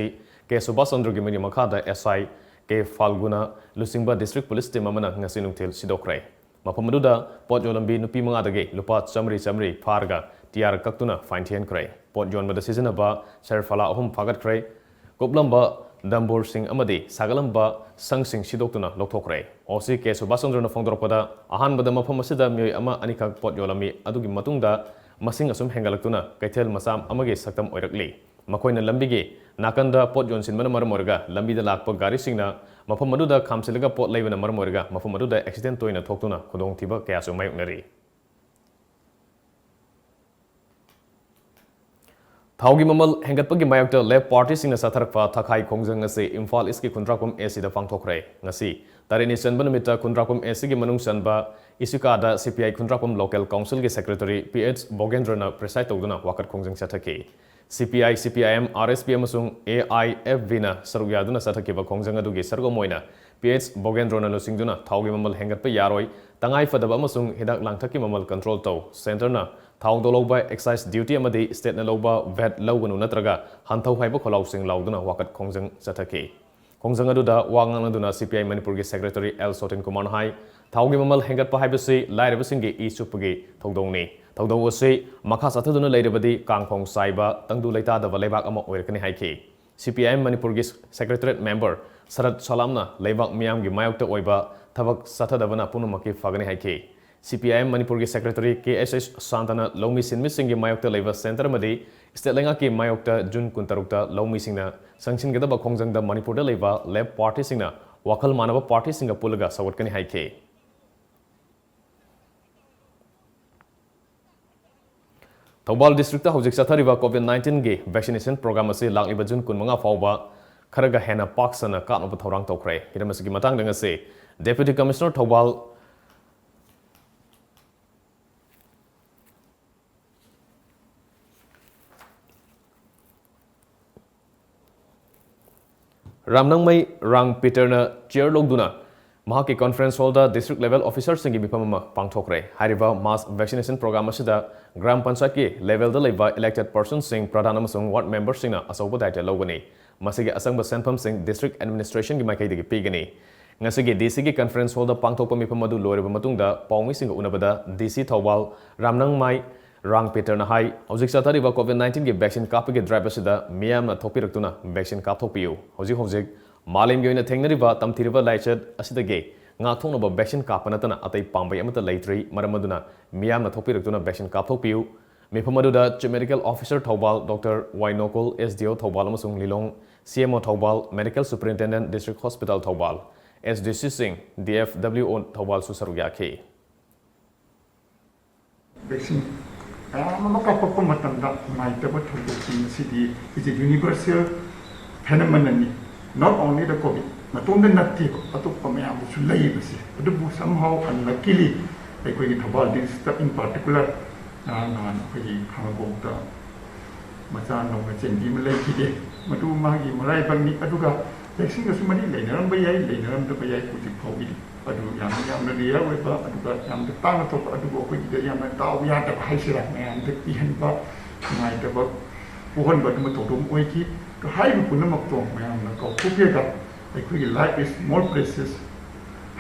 ꯀꯦ ꯁꯨꯕꯥꯁ ꯆꯟꯗ꯭ꯔꯒꯤ ꯃꯤꯠꯌꯦꯡ ꯃꯈꯥꯗ SI ꯀꯦ ꯐꯥꯜꯒꯨꯅ ꯂꯨꯆꯤꯡꯕ district police team ꯑꯃꯅ ꯉꯁꯤ ꯅꯨꯡꯊꯤꯜ ꯁꯤꯗꯣꯛꯈ꯭ꯔꯦ꯫ ꯃꯐꯝ ꯑꯗꯨꯗ ꯄꯣꯠ ꯌꯣꯜꯂꯝꯕꯤ ꯅꯨꯄꯤ ꯃꯉꯥꯗꯒꯤ ꯂꯨꯄꯥ ꯆꯥꯃꯔꯤ ꯆꯥꯃꯔꯤ ꯐꯥꯔꯒ ꯇꯤꯌꯥꯔ ꯀꯛꯇꯨꯅ fine ꯊꯤꯍꯟꯈ꯭ꯔꯦ꯫ ꯄꯣꯠ ꯌꯣꯟꯕꯗ ꯁꯤꯖꯤꯟꯅꯕ ꯁꯔꯐꯂꯥ ꯑꯍꯨꯝ ꯐꯥꯒꯠꯈ꯭ꯔꯦ꯫ ꯀꯨꯞꯂꯝꯕ ꯗꯝꯕꯨꯔꯁꯤꯡ ꯑꯃꯗꯤ ꯁꯥꯒꯠꯂꯝꯕ ꯁꯪꯁꯤꯡ ꯁꯤꯗꯣꯛꯇꯨꯅ ꯂꯧꯊꯣꯛꯈ꯭ꯔꯦ꯫ ꯑꯣ ꯁꯤ ꯀꯦ ꯁꯨꯕꯥꯁ ꯆꯟꯗ꯭ꯔꯅ ꯐꯣꯡꯗꯣꯔꯛꯄꯗ, ꯑꯍꯥꯟꯕꯗ ꯃꯐꯝ ꯑꯁꯤꯗ ꯃꯤꯑꯣꯏ ꯑꯃ ꯑꯅꯤꯈꯛ ꯄꯣꯠ ꯌꯣꯜꯂꯝꯃꯤ꯫ ꯑꯗꯨꯒꯤ ꯃꯇꯨꯡꯗ ꯃꯁꯤꯡ ꯑꯁꯨꯝ ꯍꯦꯟꯒꯠꯂꯛꯇꯨꯅ ꯀꯩꯊꯦꯜ ꯃꯆꯥ ꯑꯃꯒꯤ ꯁꯛꯇꯝ ꯑꯣꯏꯔꯛꯂꯤ꯫ ꯃꯈꯣꯏꯅ ꯂꯝꯕꯤꯒꯤ ꯅꯥꯀꯟꯗ ꯄꯣꯠ ꯌꯣꯟꯁꯤꯟꯕꯅ ꯃꯔꯝ ꯑꯣꯏꯔꯒ ꯂꯝꯕꯤꯗ ꯂꯥꯛꯄ ꯒꯥꯔꯤꯁꯤꯡꯅ ꯃꯐꯝ ꯑꯗꯨꯗ ꯈꯥꯝꯖꯤꯜꯂꯒ ꯄꯣꯠ ꯂꯩꯕꯅ ꯃꯔꯝ ꯑꯣꯏꯔꯒ ꯃꯐꯝ ꯑꯗꯨꯗ accident ꯇꯣꯏꯅ ꯊꯣꯛꯇꯨꯅ ꯈꯨꯗꯣꯡꯊꯤꯕ ꯀꯌꯥꯁꯨ ꯃꯥꯌꯣꯛꯅꯔꯤ꯫ ꯊꯥꯎꯒꯤ ꯃꯃꯜ ꯍꯦꯟꯒꯠꯄꯒꯤ ꯃꯥꯌꯣꯛꯇ left partyꯁꯤꯡꯅ ꯆꯠꯊꯔꯛꯄ ꯊꯈꯥꯏ ꯈꯣꯡꯖꯪ ꯑꯁꯤ ꯏꯝꯐꯥꯜ ꯏꯁꯀꯤ ꯈꯨꯟꯗ꯭ꯔꯥꯛꯄꯝ ꯑꯦꯁꯤꯗ ꯄꯥꯡꯊꯣꯛꯈ꯭ꯔꯦ꯫ ꯉꯁꯤ ꯇꯔꯦꯠꯅꯤ ꯆꯟꯕ ꯅꯨꯃꯤꯠꯇ ꯈꯨꯟꯗ꯭ꯔꯥꯛꯄꯝ ꯑꯦꯁꯤꯒꯤ ꯃꯅꯨꯡ ꯆꯟꯕ ꯏꯁꯤꯀꯥꯗ C P I Khundrakpam local councilꯒꯤ secretary ꯄꯤ ꯑꯩꯆ ꯕꯣꯒꯦꯟꯗ꯭ꯔꯅ preside ꯇꯧꯗꯨꯅ ꯋꯥꯀꯠ ꯈꯣꯡꯖꯪ ꯆꯠꯊꯈꯤ꯫ ꯁꯤ ꯄꯤ ꯑꯥꯏ, ꯁꯤ ꯄꯤ ꯑꯥꯏ ꯑꯦꯝ, ꯑꯥꯔ ꯑꯦꯁ ꯄꯤ ꯑꯃꯁꯨꯡ ꯑꯦ ꯑꯥꯏ ꯑꯦꯐ ꯕꯤꯅ ꯁꯔꯨꯛ ꯌꯥꯗꯨꯅ ꯆꯠꯊꯈꯤꯕ ꯈꯣꯡꯖꯪ ꯑꯗꯨꯒꯤ ꯁꯔꯨꯛ ꯑꯃ ꯑꯣꯏꯅ ꯄꯤ ꯑꯩꯆ ꯕꯣꯒꯦꯟꯗ꯭ꯔꯣꯅ ꯂꯨꯆꯤꯡꯗꯨꯅ ꯊꯥꯎꯒꯤ ꯃꯃꯜ ꯍꯦꯟꯒꯠꯄ ꯌꯥꯔꯣꯏ, ꯇꯉꯥꯏ ꯐꯗꯕ ꯑꯃꯁꯨꯡ ꯍꯤꯗꯥꯛ ꯂꯥꯡꯊꯛꯀꯤ ꯃꯃꯜ control ꯇꯧ, centreꯅ ꯊꯥꯎꯗ ꯂꯧꯕ excise duty ꯑꯃꯗꯤ stateꯅ ꯂꯧꯕ vat ꯂꯧꯒꯅꯨ ꯅꯠꯇ꯭ꯔꯒ ꯍꯟꯊꯧ ꯍꯥꯏꯕ ꯈꯣꯜꯂꯥꯎꯁꯤꯡ ꯂꯥꯎꯗꯨꯅ ꯋꯥꯀꯠ ꯈꯣꯡꯖꯪ ꯆꯠꯊꯈꯤ꯫ ꯈꯣꯡꯖꯪ ꯑꯗꯨꯗ ꯋꯥ ꯉꯥꯡꯅꯗꯨꯅ ꯁꯤ ꯄꯤ ꯑꯥꯏ ꯃꯅꯤꯄꯨꯔꯒꯤ secretary ꯑꯦꯜ ꯁꯣꯇꯤꯟ ꯀꯨꯃꯥꯔꯅ ꯍꯥꯏ, ꯊꯥꯎꯒꯤ ꯃꯃꯜ ꯍꯦꯟꯒꯠꯄ ꯍꯥꯏꯕꯁꯤ ꯂꯥꯏꯔꯕꯁꯤꯡꯒꯤ ꯏ ꯆꯨꯞꯄꯒꯤ ꯊꯧꯗꯣꯡꯅꯤ꯫ ꯊꯧꯗꯣꯛ ꯑꯁꯤ ꯃꯈꯥ ꯆꯠꯊꯗꯨꯅ ꯂꯩꯔꯕꯗꯤ ꯀꯥꯡꯈꯣꯡ ꯆꯥꯏꯕ, ꯇꯪꯗꯨ ꯂꯩꯇꯥꯗꯕ ꯂꯩꯕꯥꯛ ꯑꯃ ꯑꯣꯏꯔꯛꯀꯅꯤ ꯍꯥꯏꯈꯤ꯫ ꯁꯤ ꯄꯤ ꯑꯥꯏ ꯑꯦꯝ ꯃꯅꯤꯄꯨꯔꯒꯤ secretariat member ꯁꯔꯠ ꯁꯂꯥꯝꯅ ꯂꯩꯕꯥꯛ ꯃꯤꯌꯥꯝꯒꯤ ꯃꯥꯌꯣꯛꯇ ꯑꯣꯏꯕ ꯊꯕꯛ ꯆꯠꯊꯗꯕꯅ ꯄꯨꯝꯅꯃꯛꯀꯤ ꯐꯒꯅꯤ ꯍꯥꯏꯈꯤ꯫ ꯁꯤ ꯄꯤ ꯑꯥꯏ ꯑꯦꯝ ꯃꯅꯤꯄꯨꯔꯒꯤ secretary ꯀꯦ ꯑꯦꯁ ꯑꯦꯁ ꯁꯥꯟꯇꯅ ꯂꯧꯃꯤ ꯁꯤꯟꯃꯤꯁꯤꯡꯒꯤ ꯃꯥꯌꯣꯛꯇ ꯂꯩꯕ centre ꯑꯃꯗꯤ state ꯂꯩꯉꯥꯛꯀꯤ ꯃꯥꯌꯣꯛꯇ ꯖꯨꯟ ꯀꯨꯟꯇꯔꯨꯛꯇ ꯂꯧꯃꯤꯁꯤꯡꯅ ꯆꯪꯁꯤꯟꯒꯗꯕ ꯈꯣꯡꯖꯪꯗ ꯃꯅꯤꯄꯨꯔꯗ ꯂꯩꯕ left partyꯁꯤꯡꯅ ꯋꯥꯈꯜ ꯃꯥꯟꯅꯕ partyꯁꯤꯡꯒ ꯄꯨꯜꯂꯒ ꯁꯧꯒꯠꯀꯅꯤ ꯍꯥꯏꯈꯤ꯫ ꯊꯧꯕꯥꯜ districtꯇ ꯍꯧꯖꯤꯛ ꯆꯠꯊꯔꯤꯕ COVID nineteenꯒꯤ vaccination program ꯑꯁꯤ ꯂꯥꯛꯂꯤꯕ ꯖꯨꯟ ꯀꯨꯟꯃꯉꯥ ꯐꯥꯎꯕ ꯈꯔꯒ ꯍꯦꯟꯅ ꯄꯥꯛ ꯁꯟꯅ ꯀꯥꯞꯅꯕ ꯊꯧꯔꯥꯡ ꯇꯧꯈ꯭ꯔꯦ꯫ ꯍꯤꯔꯝ ꯑꯁꯤꯒꯤ ꯃꯇꯥꯡꯗ ꯉꯁꯤ Deputy Commissioner ꯊꯧꯕꯥꯜ ꯔꯥꯝꯅꯪꯃꯩ ꯔꯥꯡ ꯄꯤꯇꯔꯅ chair ꯂꯧꯗꯨꯅ ꯃꯍꯥꯛꯀꯤ conference hallꯗ district level officerꯁꯤꯡꯒꯤ ꯃꯤꯐꯝ ꯑꯃ ꯄꯥꯡꯊꯣꯛꯈ꯭ꯔꯦ꯫ ꯍꯥꯏꯔꯤꯕ mass vaccination program ꯑꯁꯤꯗ ꯒ꯭ꯔꯥꯝ ꯄꯟꯆꯥꯌꯠꯀꯤ levelꯗ ꯂꯩꯕ elected personꯁꯤꯡ, ꯄ꯭ꯔꯙꯥꯟ ꯑꯃꯁꯨꯡ ward memberꯁꯤꯡꯅ ꯑꯆꯧꯕ ꯗꯥꯌꯤꯇ꯭ꯋ ꯂꯧꯒꯅꯤ꯫ ꯃꯁꯤꯒꯤ ꯑꯆꯪꯕ ꯁꯦꯟꯐꯝꯁꯤꯡ district administrationꯒꯤ ꯃꯥꯏꯀꯩꯗꯒꯤ ꯄꯤꯒꯅꯤ꯫ ꯉꯁꯤꯒꯤ DCꯒꯤ conference hallꯗ ꯄꯥꯡꯊꯣꯛꯄ ꯃꯤꯐꯝ ꯑꯗꯨ ꯂꯣꯏꯔꯕ ꯃꯇꯨꯡꯗ ꯄꯥꯎꯃꯤꯁꯤꯡꯒ ꯎꯅꯕꯗ DC ꯊꯧꯕꯥꯜ ꯔꯥꯝꯅꯪꯃꯥꯏ ꯔꯥꯡꯄꯦꯇꯔꯅ ꯍꯥꯏ, ꯍꯧꯖꯤꯛ ꯆꯠꯊꯔꯤꯕ COVID nineteenꯒꯤ vaccine ꯀꯥꯞꯄꯒꯤ drive ꯑꯁꯤꯗ ꯃꯤꯌꯥꯝꯅ ꯊꯣꯛꯄꯤꯔꯛꯇꯨꯅ vaccine ꯀꯥꯞꯊꯣꯛꯄꯤꯌꯨ꯫ ꯍꯧꯖꯤꯛ ꯍꯧꯖꯤꯛ ꯃꯥꯂꯦꯝꯒꯤ ꯑꯣꯏꯅ ꯊꯦꯡꯅꯔꯤꯕ ꯇꯝꯊꯤꯔꯕ ꯂꯥꯏꯆꯠ ꯑꯁꯤꯗꯒꯤ ꯉꯥꯛꯊꯣꯛꯅꯕ vaccine ꯀꯥꯞꯄ ꯅꯠꯇꯅ ꯑꯇꯩ ꯄꯥꯝꯕꯩ ꯑꯃꯠꯇ ꯂꯩꯇ꯭ꯔꯤ꯫ ꯃꯔꯝ ꯑꯗꯨꯅ ꯃꯤꯌꯥꯝꯅ ꯊꯣꯛꯄꯤꯔꯛꯇꯨꯅ vaccine ꯀꯥꯞꯊꯣꯛꯄꯤꯌꯨ꯫ ꯃꯤꯐꯝ ꯑꯗꯨꯗ Chief Medical Officer Thoubal doctor Y Nokol, SDO Thoubal ꯑꯃꯁꯨꯡ Lilong, CMO Thoubal, Medical Superintendent District Hospital Thoubal, SDCꯁꯤꯡ, DFWO ꯊꯧꯕꯥꯜꯁꯨ ꯁꯔꯨꯛ ꯌꯥꯈꯤ꯫ Vaccine ꯃꯌꯥꯝ ꯑꯃ ꯀꯥꯞꯄꯛꯄ ꯃꯇꯝꯗ ꯅꯨꯡꯉꯥꯏꯇꯕ ꯊꯧꯗꯣꯛꯁꯤꯡ ꯑꯁꯤꯗꯤ is a universal phenomenon ꯅꯤ꯫ Not only the COVID ꯃꯇꯣꯝꯗ ꯅꯠꯇꯦꯕ, ꯑꯇꯣꯞꯄ ꯃꯌꯥꯝꯗꯁꯨ ꯂꯩꯌꯦꯕꯁꯦ꯫ ꯑꯗꯨꯕꯨ somehow unluckily ꯑꯩꯈꯣꯏꯒꯤ ꯊꯧꯕꯥꯜ district in particular ꯉꯔꯥꯡ ꯅꯍꯥꯟ ꯑꯩꯈꯣꯏꯒꯤ ꯈꯥꯉꯕꯣꯛꯇ ꯃꯆꯥ ꯅꯧꯅ ꯆꯦꯟꯕꯤ ꯑꯃ ꯂꯩꯈꯤꯗꯦ꯫ ꯃꯗꯨ ꯃꯥꯒꯤ ꯃꯔꯥꯏꯕꯛꯅꯤ꯫ ꯑꯗꯨꯒ vaccine ꯒꯁꯨ ꯃꯔꯤ ꯂꯩꯅꯔꯝꯕ ꯌꯥꯏ, ꯂꯩꯅꯔꯝꯗꯕ ꯌꯥꯏ, ꯍꯧꯖꯤꯛ ꯐꯥꯎꯒꯤꯗꯤ꯫ ꯑꯗꯨ ꯌꯥꯝ ꯌꯥꯝꯅ rare ꯑꯣꯏꯕ, ꯑꯗꯨꯒ ꯌꯥꯝꯅ ꯇꯥꯡꯅ ꯊꯣꯛꯄ, ꯑꯗꯨꯕꯨ ꯑꯩꯈꯣꯏꯒꯤꯗ ꯌꯥꯝꯅ ꯗꯥꯎ ꯌꯥꯗꯕ ꯍꯥꯏꯁꯤꯔꯥ, ꯃꯌꯥꯝꯗ ꯀꯤꯍꯟꯕ, ꯅꯨꯡꯉꯥꯏꯇꯕ ꯄꯣꯛꯍꯟꯕ ꯑꯗꯨꯝꯕ ꯊꯧꯗꯣꯛ ꯑꯃ ꯑꯣꯏꯈꯤ꯫ ꯑꯗꯣ ꯍꯥꯏꯔꯤꯕ ꯄꯨꯝꯅꯃꯛꯇꯣ ꯃꯌꯥꯝꯅ ꯀꯥꯎꯊꯣꯛꯄꯤꯔꯒ ꯑꯩꯈꯣꯏꯒꯤ life is more precious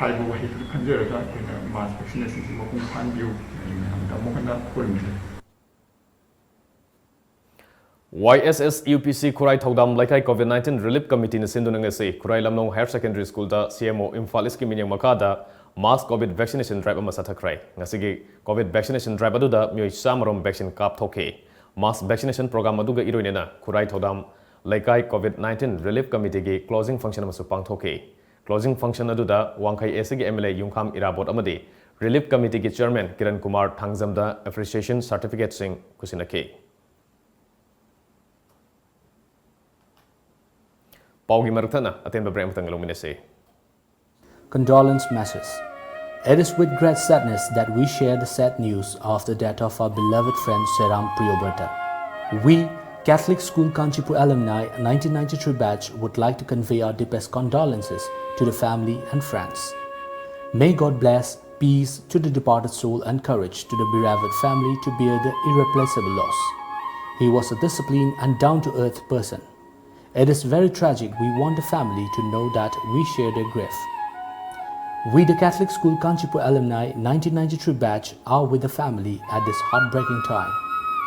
ꯍꯥꯏꯕ ꯋꯥꯍꯩꯗꯨ ꯈꯟꯖꯔꯒ ꯑꯩꯈꯣꯏꯅ mass vaccination ꯁꯤ ꯃꯄꯨꯡ ꯐꯥꯍꯟꯕꯤꯌꯨ꯫ ꯑꯩ ꯃꯌꯥꯝꯗ ꯑꯃꯨꯛ ꯍꯟꯅ ꯈꯨꯔꯨꯝꯖꯔꯤ꯫ YSS UPC ꯈꯨꯔꯥꯏ ꯊꯧꯗꯥꯝ ꯂꯩꯀꯥꯏ COVID nineteen Relief Committeeꯅ ꯁꯤꯟꯗꯨꯅ ꯉꯁꯤ ꯈꯨꯔꯥꯏ ꯂꯝꯂꯣꯡ Higher Secondary Schoolꯗ CMO ꯏꯝꯐꯥꯜ ꯏꯁꯀꯤ ꯃꯤꯠꯌꯦꯡ ꯃꯈꯥꯗ mass COVID vaccination drive ꯑꯃ ꯆꯠꯊꯈ꯭ꯔꯦ꯫ ꯉꯁꯤꯒꯤ COVID vaccination drive ꯑꯗꯨꯗ ꯃꯤꯑꯣꯏ ꯆꯥꯝꯃ ꯔꯣꯝ vaccine ꯀꯥꯞꯊꯣꯛꯈꯤ꯫ Mass vaccination program ꯑꯗꯨꯒ ꯏꯔꯣꯏꯅꯅ ꯈꯨꯔꯥꯏ ꯊꯧꯗꯥꯝ ꯂꯩꯀꯥꯏ COVID nineteen Relief Committeeꯒꯤ closing function ꯑꯃꯁꯨ ꯄꯥꯡꯊꯣꯛꯈꯤ꯫ Closing function ꯑꯗꯨꯗ ꯋꯥꯡꯈꯩ ꯑꯦꯁꯀꯤ MLA ꯌꯨꯝꯈꯥꯝ ꯏꯔꯥꯕꯣꯠ ꯑꯃꯗꯤ Relief Committeeꯒꯤ Chairman Kiran Kumar ꯊꯥꯡꯖꯝꯗ appreciation certificateꯁꯤꯡ ꯈꯨꯠꯁꯤꯟꯅꯈꯤ꯫ ꯄꯥꯎꯒꯤ ꯃꯔꯛ ꯊꯠꯅ ꯑꯇꯦꯟꯕ break ꯑꯃꯇꯪ ꯂꯧꯃꯤꯟꯅꯁꯤ꯫ Condolence message. It is with great sadness that we share the sad news of the death of our beloved friend Seram Priyobrata. We, Catholic School Kanchipur alumni nineteen ninety-three batch, would like to convey our deepest condolences to the family and friends. May God bless peace to the departed soul and courage to the bereaved family to bear the irreplaceable loss. He was a disciplined and down-to-earth person. It is very tragic. We want the family to know that we share their grief. We, the Catholic School Kanchipur alumni nineteen ninety-three batch, are with the family at this heartbreaking time.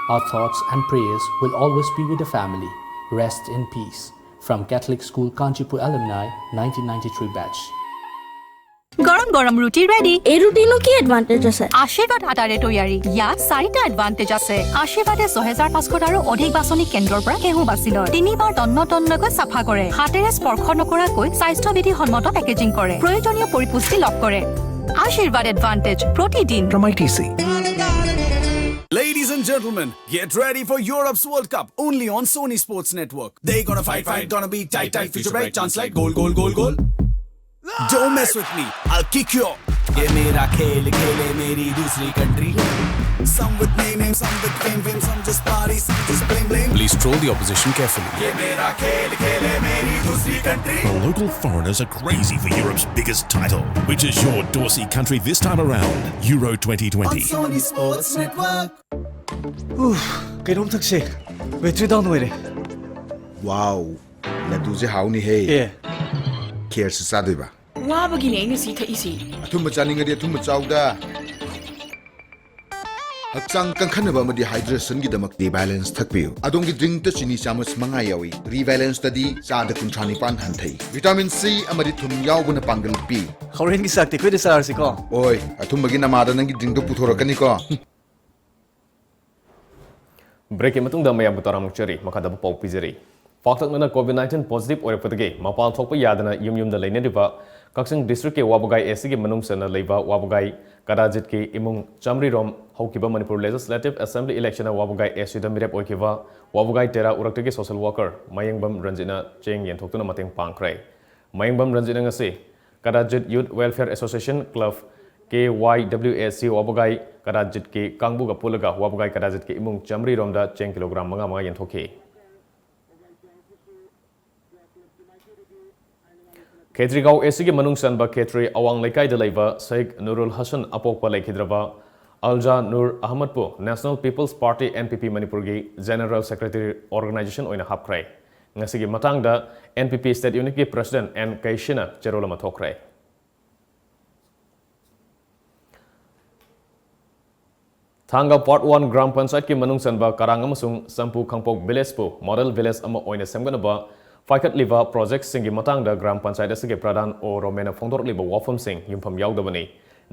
Our thoughts and prayers will always be with the family. Rest in peace. From Catholic School Kanchipur alumni nineteen ninety-three batch. গৰম গৰম ৰুটি ready. এই ৰুটিনো কি advantage আছে? আশীৰ্বাদ আটাৰে তৈয়াৰী। ইয়াত চাৰিটা এডভান্টেজ আছে। আশীৰ্বাদে ছহেজাৰ পাঁচশত আৰু অধিক বাছনি কেন্দ্ৰৰ পৰা ঘেঁহু বাছি লয়। তিনিবাৰ তন্ন তন্নকৈ চাফা কৰে। হাতেৰে স্পৰ্শ নকৰাকৈ স্বাস্থ্যবিধি সন্মত পেকেজিং কৰে। প্ৰয়োজনীয় পৰিপুষ্টি লগ কৰে। আশীৰ্বাদ advantage, Pratidin. From I T C. Ladies and gentlemen, get ready for Europe's World Cup only on Sony Sports Network. They gonna fight, fight, gonna be tight, tight, future bright, chance like goal, goal, goal, goal. Don't mess with me, I'll kick you off. ये मेरा खेल खेले मेरी दूसरी country. Some with name name, some with fame fame, some just party, some just blame blame. Please troll the opposition carefully. ये मेरा खेल खेले मेरी दूसरी country. Local foreigners are crazy for Europe's biggest title, which is your Dorsey country this time around, Euro twenty twenty. Sony Sports Network. ꯀꯩꯅꯣꯝ ꯊꯛꯁꯦ꯫ Battery down ꯑꯣꯏꯔꯦ꯫ Wow, ꯂꯗꯨꯁꯦ ꯍꯥꯎꯅꯤꯍꯦ. ꯑꯦ꯫ ꯈꯦꯔꯁꯨ ꯆꯥꯗꯣꯏꯕ. ꯋꯥꯕꯒꯤꯅꯦ ꯑꯩꯅ ꯁꯤ ꯊꯛꯏꯁꯤ꯫ ꯑꯊꯨꯝꯕ ꯆꯥꯅꯤꯡꯉꯗꯤ ꯑꯊꯨꯝꯕ ꯆꯥꯎꯗ. ꯍꯛꯆꯥꯡ ꯀꯟꯈꯠꯅꯕ ꯑꯃꯗꯤ ꯍꯥꯏꯗ꯭ꯔꯦꯁꯟꯒꯤꯗꯃꯛ ꯔꯤꯕꯦꯂꯦꯟꯁ ꯊꯛꯄꯤꯌꯨ꯫ ꯑꯗꯣꯝꯒꯤ ꯗ꯭ꯔꯤꯡꯛꯇ ꯆꯤꯅꯤ ꯆꯥꯃꯁ ꯃꯉꯥ ꯌꯥꯎꯏ꯫ ꯔꯤꯕꯦꯂꯦꯟꯁꯇꯗꯤ ꯆꯥꯗ ꯀꯨꯟꯊ꯭ꯔꯥ ꯅꯤꯄꯥꯟ ꯍꯟꯊꯩ꯫ ꯚꯤꯇꯥꯃꯤꯟ ꯁꯤ ꯑꯃꯗꯤ ꯊꯨꯝ ꯌꯥꯎꯕꯅ ꯄꯥꯡꯒꯜ ꯄꯤ꯫ ꯍꯣꯔꯦꯟꯒꯤ ꯆꯥꯛꯇꯤ ꯑꯩꯈꯣꯏꯗ ꯆꯥꯔꯁꯤꯀꯣ꯫ ꯑꯣꯏ, ꯑꯊꯨꯝꯕꯒꯤ ꯅꯃꯥꯗ ꯅꯪꯒꯤ ꯗ꯭ꯔꯤꯡꯛꯇꯣ ꯄꯨꯊꯣꯔꯛꯀꯅꯤꯀꯣ꯫ ꯕ꯭ꯔꯦꯛꯀꯤ ꯃꯇꯨꯡꯗ ꯃꯌꯥꯝꯕꯨ ꯇꯔꯥꯝꯅ ꯑꯣꯛꯆꯔꯤ꯫ ꯃꯈꯥꯗ ꯄꯥꯎ ꯄꯤꯖꯔꯤ꯫ ꯄꯥꯛꯇꯛꯅꯅ ꯀꯣꯚꯤꯗ ꯅꯥꯏꯟꯇꯤꯟ ꯄꯣꯖꯤꯇꯤꯚ ꯑꯣꯏꯔꯛꯄꯗꯒꯤ ꯃꯄꯥꯟ ꯊꯣꯛꯄ ꯌꯥꯗꯅ ꯌꯨꯝ ꯌꯨꯝꯗ ꯂꯩꯅꯔꯤꯕ ꯀꯛꯆꯤꯡ ꯗꯤꯁꯇ꯭ꯔꯤꯛꯀꯤ ꯋꯥꯕꯒꯥꯏ ꯑꯦꯁ ꯁꯤꯒꯤ ꯃꯅꯨꯡ ꯆꯟꯅ ꯂꯩꯕ ꯋꯥꯕꯒꯥꯏ ꯀꯗꯥꯖꯤꯠꯀꯤ ꯏꯃꯨꯡ ꯆꯥꯃꯔꯤꯔꯣꯝ ꯍꯧꯈꯤꯕ ꯃꯅꯤꯄꯨꯔ ꯂꯦꯖꯤꯁꯂꯦꯇꯤꯚ ꯑꯦꯁꯦꯝꯕ꯭ꯂꯤ ꯏꯂꯦꯛꯁꯟꯗ ꯋꯥꯕꯒꯥꯏ ꯑꯦꯁ ꯁꯤꯗ ꯃꯤꯔꯦꯞ ꯑꯣꯏꯈꯤꯕ ꯋꯥꯕꯒꯥꯏ ꯇꯦꯔꯥ ꯎꯔꯛꯇꯒꯤ ꯁꯣꯁꯦꯜ ꯋꯥꯔꯀꯔ ꯃꯌꯦꯡꯕꯝ ꯔꯟꯖꯤꯠꯅ ꯆꯦꯡ ꯌꯦꯟꯊꯣꯛꯇꯨꯅ ꯃꯇꯦꯡ ꯄꯥꯡꯈ꯭ꯔꯦ꯫ ꯃꯌꯦꯡꯕꯝ ꯔꯟꯖꯤꯠꯅ ꯉꯁꯤ Kadajit youth welfare association club, K Y W A C, ꯋꯥꯕꯒꯥꯏ ꯀꯗꯥꯖꯤꯠꯀꯤ ꯀꯥꯡꯕꯨꯒ ꯄꯨꯜꯂꯒ ꯋꯥꯕꯒꯥꯏ ꯀꯗꯥꯖꯤꯠꯀꯤ ꯏꯃꯨꯡ ꯆꯥꯃꯔꯤꯔꯣꯝꯗ ꯆꯦꯡ ꯀꯤꯂꯣꯒ꯭ꯔꯥꯝ ꯃꯉꯥ ꯃꯉꯥ ꯌꯦꯟꯊꯣꯛꯈꯤ꯫ ꯈꯦꯇ꯭ꯔꯤꯒꯥꯎ ꯑꯦꯁ ꯁꯤꯒꯤ ꯃꯅꯨꯡ ꯆꯟꯕ ꯈꯦꯇ꯭ꯔꯤ ꯑꯋꯥꯡ ꯂꯩꯀꯥꯏꯗ ꯂꯩꯕ ꯁꯩꯈ ꯅꯨꯔꯨꯜ ꯍꯁꯟ ꯑꯄꯣꯛꯄ ꯂꯩꯈꯤꯗ꯭ꯔꯕ ꯑꯜꯖꯥ Nur ꯑꯍꯃꯗꯄꯨ National People's Party, N P P, ꯃꯅꯤꯄꯨꯔꯒꯤ ꯖꯦꯅꯔꯦꯜ ꯁꯦꯀ꯭ꯔꯦꯇꯔꯤ ꯑꯣꯔꯒꯅꯥꯏꯖꯦꯁꯟ ꯑꯣꯏꯅ ꯍꯥꯞꯈ꯭ꯔꯦ꯫ ꯉꯁꯤꯒꯤ ꯃꯇꯥꯡꯗ N P P State Unit ꯀꯤ President N ꯀꯩꯁꯤꯅ ꯆꯦꯔꯣꯜ ꯑꯃ ꯊꯣꯛꯈ꯭ꯔꯦ꯫ ꯊꯥꯡꯒ Part One ꯒ꯭ꯔꯥꯝ ꯄꯟꯆꯥꯌꯠꯀꯤ ꯃꯅꯨꯡ ꯆꯟꯕ ꯀꯔꯥꯡ ꯑꯃꯁꯨꯡ ꯆꯝꯄꯨ ꯈꯥꯡꯄꯣꯛ village ꯄꯨ model village ꯑꯃ ꯑꯣꯏꯅ ꯁꯦꯝꯒꯠꯅꯕ ꯄꯥꯏꯈꯠꯂꯤꯕ project ꯁꯤꯡꯒꯤ ꯃꯇꯥꯡꯗ ꯒ꯭ꯔꯥꯝ ꯄꯟꯆꯥꯌꯠ ꯑꯁꯤꯒꯤ ꯄ꯭ꯔꯙꯥꯟ ꯑꯣ ꯔꯣꯃꯦꯅ ꯐꯣꯡꯗꯣꯔꯛꯂꯤꯕ ꯋꯥꯐꯝꯁꯤꯡ ꯌꯨꯝꯐꯝ ꯌꯥꯎꯗꯕꯅꯤ꯫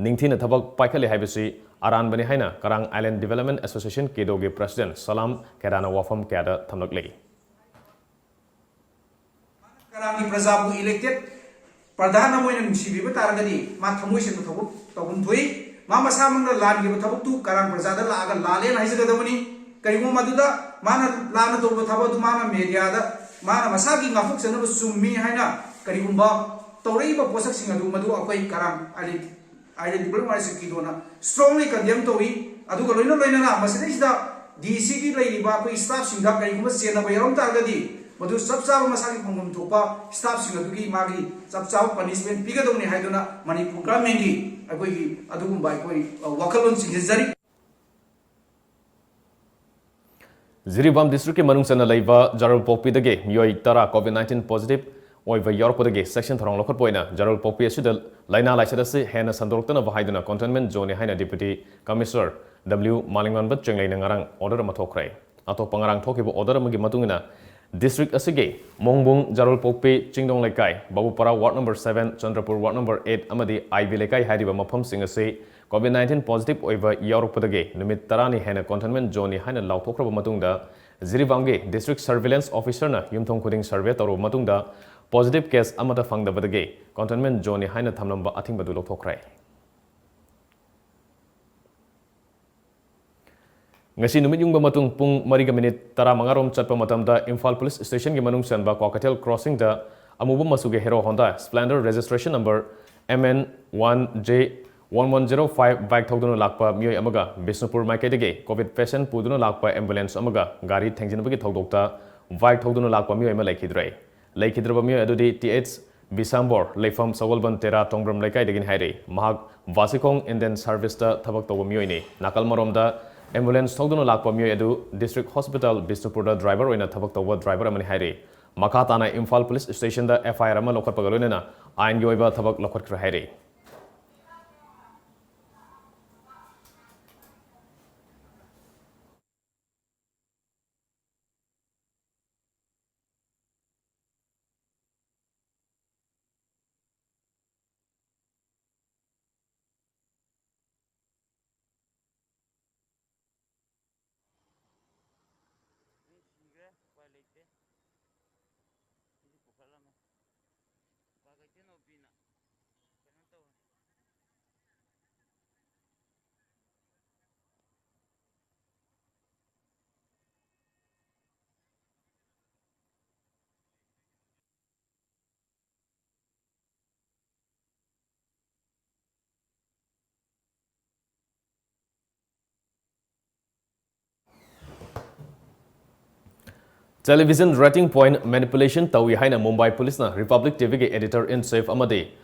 ꯅꯤꯡꯊꯤꯅ ꯊꯕꯛ ꯄꯥꯏꯈꯠꯂꯤ ꯍꯥꯏꯕꯁꯤ ꯑꯔꯥꯟꯕꯅꯤ ꯍꯥꯏꯅ ꯀꯔꯥꯡ Island Development Association ꯀꯦꯗꯣꯒꯤ President ꯁꯂꯥꯝ ꯈꯦꯗꯥꯅ ꯋꯥꯐꯝ ꯀꯌꯥꯗ ꯊꯝꯂꯛꯂꯤ꯫ ꯀꯔꯥꯡꯒꯤ ꯄ꯭ꯔꯖꯥꯕꯨ elected ꯄ꯭ꯔꯙꯥꯟ ꯑꯃ ꯑꯣꯏꯅ ꯅꯨꯡꯁꯤꯕꯤꯕ ꯇꯥꯔꯒꯗꯤ ꯃꯥ ꯊꯃꯣꯏ ꯁꯦꯡꯕ ꯊꯕꯛ ꯇꯧꯐꯝ ꯊꯣꯛꯏ꯫ ꯃꯥ ꯃꯁꯥꯃꯛꯅ ꯂꯥꯟꯈꯤꯕ ꯊꯕꯛꯇꯨ ꯀꯔꯥꯡ ꯄ꯭ꯔꯖꯥꯗ ꯂꯥꯛꯑꯒ ꯂꯥꯜꯂꯦꯅ ꯍꯥꯏꯖꯒꯗꯕꯅꯤ꯫ ꯀꯔꯤꯒꯨꯝꯕ ꯃꯗꯨꯗ ꯃꯥꯅ ꯂꯥꯟꯅ ꯇꯧꯕ ꯊꯕꯛ ꯑꯗꯨ ꯃꯥꯅ mediaꯗ ꯃꯥꯅ ꯃꯁꯥꯒꯤ ꯉꯥꯛꯊꯣꯛꯆꯅꯕ ꯆꯨꯝꯃꯤ ꯍꯥꯏꯅ ꯀꯔꯤꯒꯨꯝꯕ ꯇꯧꯔꯛꯏꯕ ꯄꯣꯠꯁꯛꯁꯤꯡ ꯑꯗꯨ ꯃꯗꯨ ꯑꯩꯈꯣꯏ ꯀꯔꯥꯡ Island Development Association ꯀꯦꯗꯣꯅ strongly condemn ꯇꯧꯏ꯫ ꯑꯗꯨꯒ ꯂꯣꯏꯅ ꯂꯣꯏꯅꯅ ꯃꯁꯤꯗꯩꯁꯤꯗ D C ꯒꯤ ꯂꯩꯔꯤꯕ ꯑꯩꯈꯣꯏ staffꯁꯤꯡꯗ ꯀꯔꯤꯒꯨꯝꯕ ꯆꯦꯟꯅꯕ ꯌꯥꯎꯔꯝ ꯇꯥꯔꯒꯗꯤ ꯃꯗꯨ ꯆꯞ ꯆꯥꯕ ꯃꯁꯥꯒꯤ ꯐꯪꯐꯝ ꯊꯣꯛꯄ staffꯁꯤꯡ ꯑꯗꯨꯒꯤ ꯃꯥꯒꯤ ꯆꯞ ꯆꯥꯕ punishment ꯄꯤꯒꯗꯧꯅꯤ ꯍꯥꯏꯗꯨꯅ ꯃꯅꯤꯄꯨꯔ governmentꯀꯤ ꯑꯩꯈꯣꯏꯒꯤ ꯑꯗꯨꯒꯨꯝꯕ ꯑꯩꯈꯣꯏ, ꯑ, ꯋꯥꯈꯜꯂꯣꯟꯁꯤꯡ ꯊꯝꯖꯔꯤ꯫ ꯖꯤꯔꯤꯕꯥꯝ districtꯀꯤ ꯃꯅꯨꯡ ꯆꯟꯅ ꯂꯩꯕ ꯖꯥꯔꯨꯜꯄꯣꯛꯄꯤꯗꯒꯤ ꯃꯤꯑꯣꯏ ꯇꯔꯥ COVID nineteen positive ꯑꯣꯏꯕ ꯌꯥꯎꯔꯛꯄꯗꯒꯤ ꯆꯦꯛꯁꯤꯟ ꯊꯧꯔꯥꯡ ꯂꯧꯈꯠꯄ ꯑꯣꯏꯅ ꯖꯥꯔꯨꯜꯄꯣꯛꯄꯤ ꯑꯁꯤꯗ ꯂꯥꯏꯅꯥ ꯂꯥꯏꯆꯠ ꯑꯁꯤ ꯍꯦꯟꯅ ꯁꯟꯗꯣꯔꯛꯇꯅꯕ ꯍꯥꯏꯗꯨꯅ containment zoneꯅꯤ ꯍꯥꯏꯅ Deputy Commissioner W ꯃꯥꯂꯤꯡꯉꯥꯟꯕ ꯆꯦꯡꯂꯩꯅ ꯉꯔꯥꯡ order ꯑꯃ ꯊꯣꯛꯈ꯭ꯔꯦ꯫ ꯑꯇꯣꯞꯄ ꯉꯔꯥꯡ ꯊꯣꯛꯈꯤꯕ order ꯑꯃꯒꯤ ꯃꯇꯨꯡ ꯏꯟꯅ district ꯑꯁꯤꯒꯤ ꯃꯣꯡꯕꯨꯡ, ꯖꯥꯔꯨꯜꯄꯣꯛꯄꯤ, ꯆꯤꯡꯗꯣꯡ ꯂꯩꯀꯥꯏ, ꯕꯥꯕꯨꯄꯥꯔꯥ ward number seven, Chandrapur ward number eight ꯑꯃꯗꯤ ꯑꯥꯏ ꯕꯤ ꯂꯩꯀꯥꯏ ꯍꯥꯏꯔꯤꯕ ꯃꯐꯝꯁꯤꯡ ꯑꯁꯤ COVID nineteen positive ꯑꯣꯏꯕ ꯌꯥꯎꯔꯛꯄꯗꯒꯤ ꯅꯨꯃꯤꯠ ꯇꯔꯥꯅꯤ ꯍꯦꯟꯅ containment zoneꯅꯤ ꯍꯥꯏꯅ ꯂꯥꯎꯊꯣꯛꯈ꯭ꯔꯕ ꯃꯇꯨꯡꯗ, ꯖꯤꯔꯤꯕꯥꯝꯒꯤ district surveillance officerꯅ ꯌꯨꯝꯊꯣꯡ ꯈꯨꯗꯤꯡ survey ꯇꯧꯔꯕ ꯃꯇꯨꯡꯗ positive case ꯑꯃꯠꯇ ꯐꯪꯗꯕꯗꯒꯤ containment zoneꯅꯤ ꯍꯥꯏꯅ ꯊꯝꯂꯝꯕ ꯑꯊꯤꯡꯕꯗꯨ ꯂꯧꯊꯣꯛꯈ꯭ꯔꯦ꯫ ꯉꯁꯤ ꯅꯨꯃꯤꯠ ꯌꯨꯡꯕ ꯃꯇꯨꯡ ꯄꯨꯡ ꯃꯔꯤꯒ minute ꯇꯔꯥꯃꯉꯥ ꯔꯣꯝ ꯆꯠꯄ ꯃꯇꯝꯗ ꯏꯝꯐꯥꯜ police stationꯒꯤ ꯃꯅꯨꯡ ꯆꯟꯕ ꯀ꯭ꯋꯥꯀꯩꯊꯦꯜ crossingꯗ ꯑꯃꯨꯕ ꯃꯆꯨꯒꯤ Hero Honda Splendor registration number M N one J one one zero five bike ꯊꯧꯗꯨꯅ ꯂꯥꯛꯄ ꯃꯤꯑꯣꯏ ꯑꯃꯒ ꯕꯤꯁꯅꯨꯄꯨꯔ ꯃꯥꯏꯀꯩꯗꯒꯤ COVID patient ꯄꯨꯗꯨꯅ ꯂꯥꯛꯄ ambulance ꯑꯃꯒ ꯒꯥꯔꯤ ꯊꯦꯡꯖꯤꯟꯕꯒꯤ ꯊꯧꯗꯣꯛꯇ bike ꯊꯧꯗꯨꯅ ꯂꯥꯛꯄ ꯃꯤꯑꯣꯏ ꯑꯃ ꯂꯩꯈꯤꯗ꯭ꯔꯦ꯫ ꯂꯩꯈꯤꯗ꯭ꯔꯕ ꯃꯤꯑꯣꯏ ꯑꯗꯨꯗꯤ T H ꯕꯤꯁꯥꯝꯕꯣꯔ, ꯂꯩꯐꯝ ꯁꯒꯣꯜꯕꯟ ꯇꯦꯔꯥ ꯇꯣꯡꯕ꯭ꯔꯝ ꯂꯩꯀꯥꯏꯗꯒꯤꯅꯤ ꯍꯥꯏꯔꯤ꯫ ꯃꯍꯥꯛ ꯚꯥꯁꯤꯈꯣꯡ Indian Serviceꯇ ꯊꯕꯛ ꯇꯧꯕ ꯃꯤꯑꯣꯏꯅꯤ꯫ ꯅꯥꯀꯜ ꯃꯔꯣꯝꯗ ambulance ꯊꯧꯗꯨꯅ ꯂꯥꯛꯄ ꯃꯤꯑꯣꯏ ꯑꯗꯨ district hospital ꯕꯤꯁꯅꯨꯄꯨꯔꯗ driver ꯑꯣꯏꯅ ꯊꯕꯛ ꯇꯧꯕ driver ꯑꯃꯅꯤ ꯍꯥꯏꯔꯤ꯫ ꯃꯈꯥ ꯇꯥꯅ ꯏꯝꯐꯥꯜ ꯄꯨꯂꯤꯁ ꯁ꯭ꯇꯦꯁꯟꯗ FIR ꯑꯃ ꯂꯧꯈꯠꯄꯒ ꯂꯣꯏꯅꯅ ꯑꯥꯏꯟꯒꯤ ꯑꯣꯏꯕ ꯊꯕꯛ ꯂꯧꯈꯠꯈ꯭ꯔꯦ ꯍꯥꯏꯔꯤ꯫ ꯁꯤꯈ꯭ꯔꯦ, ꯎꯄꯥꯏ ꯂꯩꯇꯦ꯫ ꯁꯤꯗꯤ ꯄꯨꯈꯠꯂꯝꯃꯦ꯫ ꯎꯄꯥꯏ ꯂꯩꯇꯦ, ꯅꯣꯄꯤꯅ ꯀꯩꯅꯣ ꯇꯧꯔꯦ꯫ Television rating point manipulation ꯇꯧꯏ ꯍꯥꯏꯅ ꯃꯨꯝꯕꯥꯏ ꯄꯨꯂꯤꯁꯅ Republic TVꯒꯤ editor in chief ꯑꯃꯗꯤ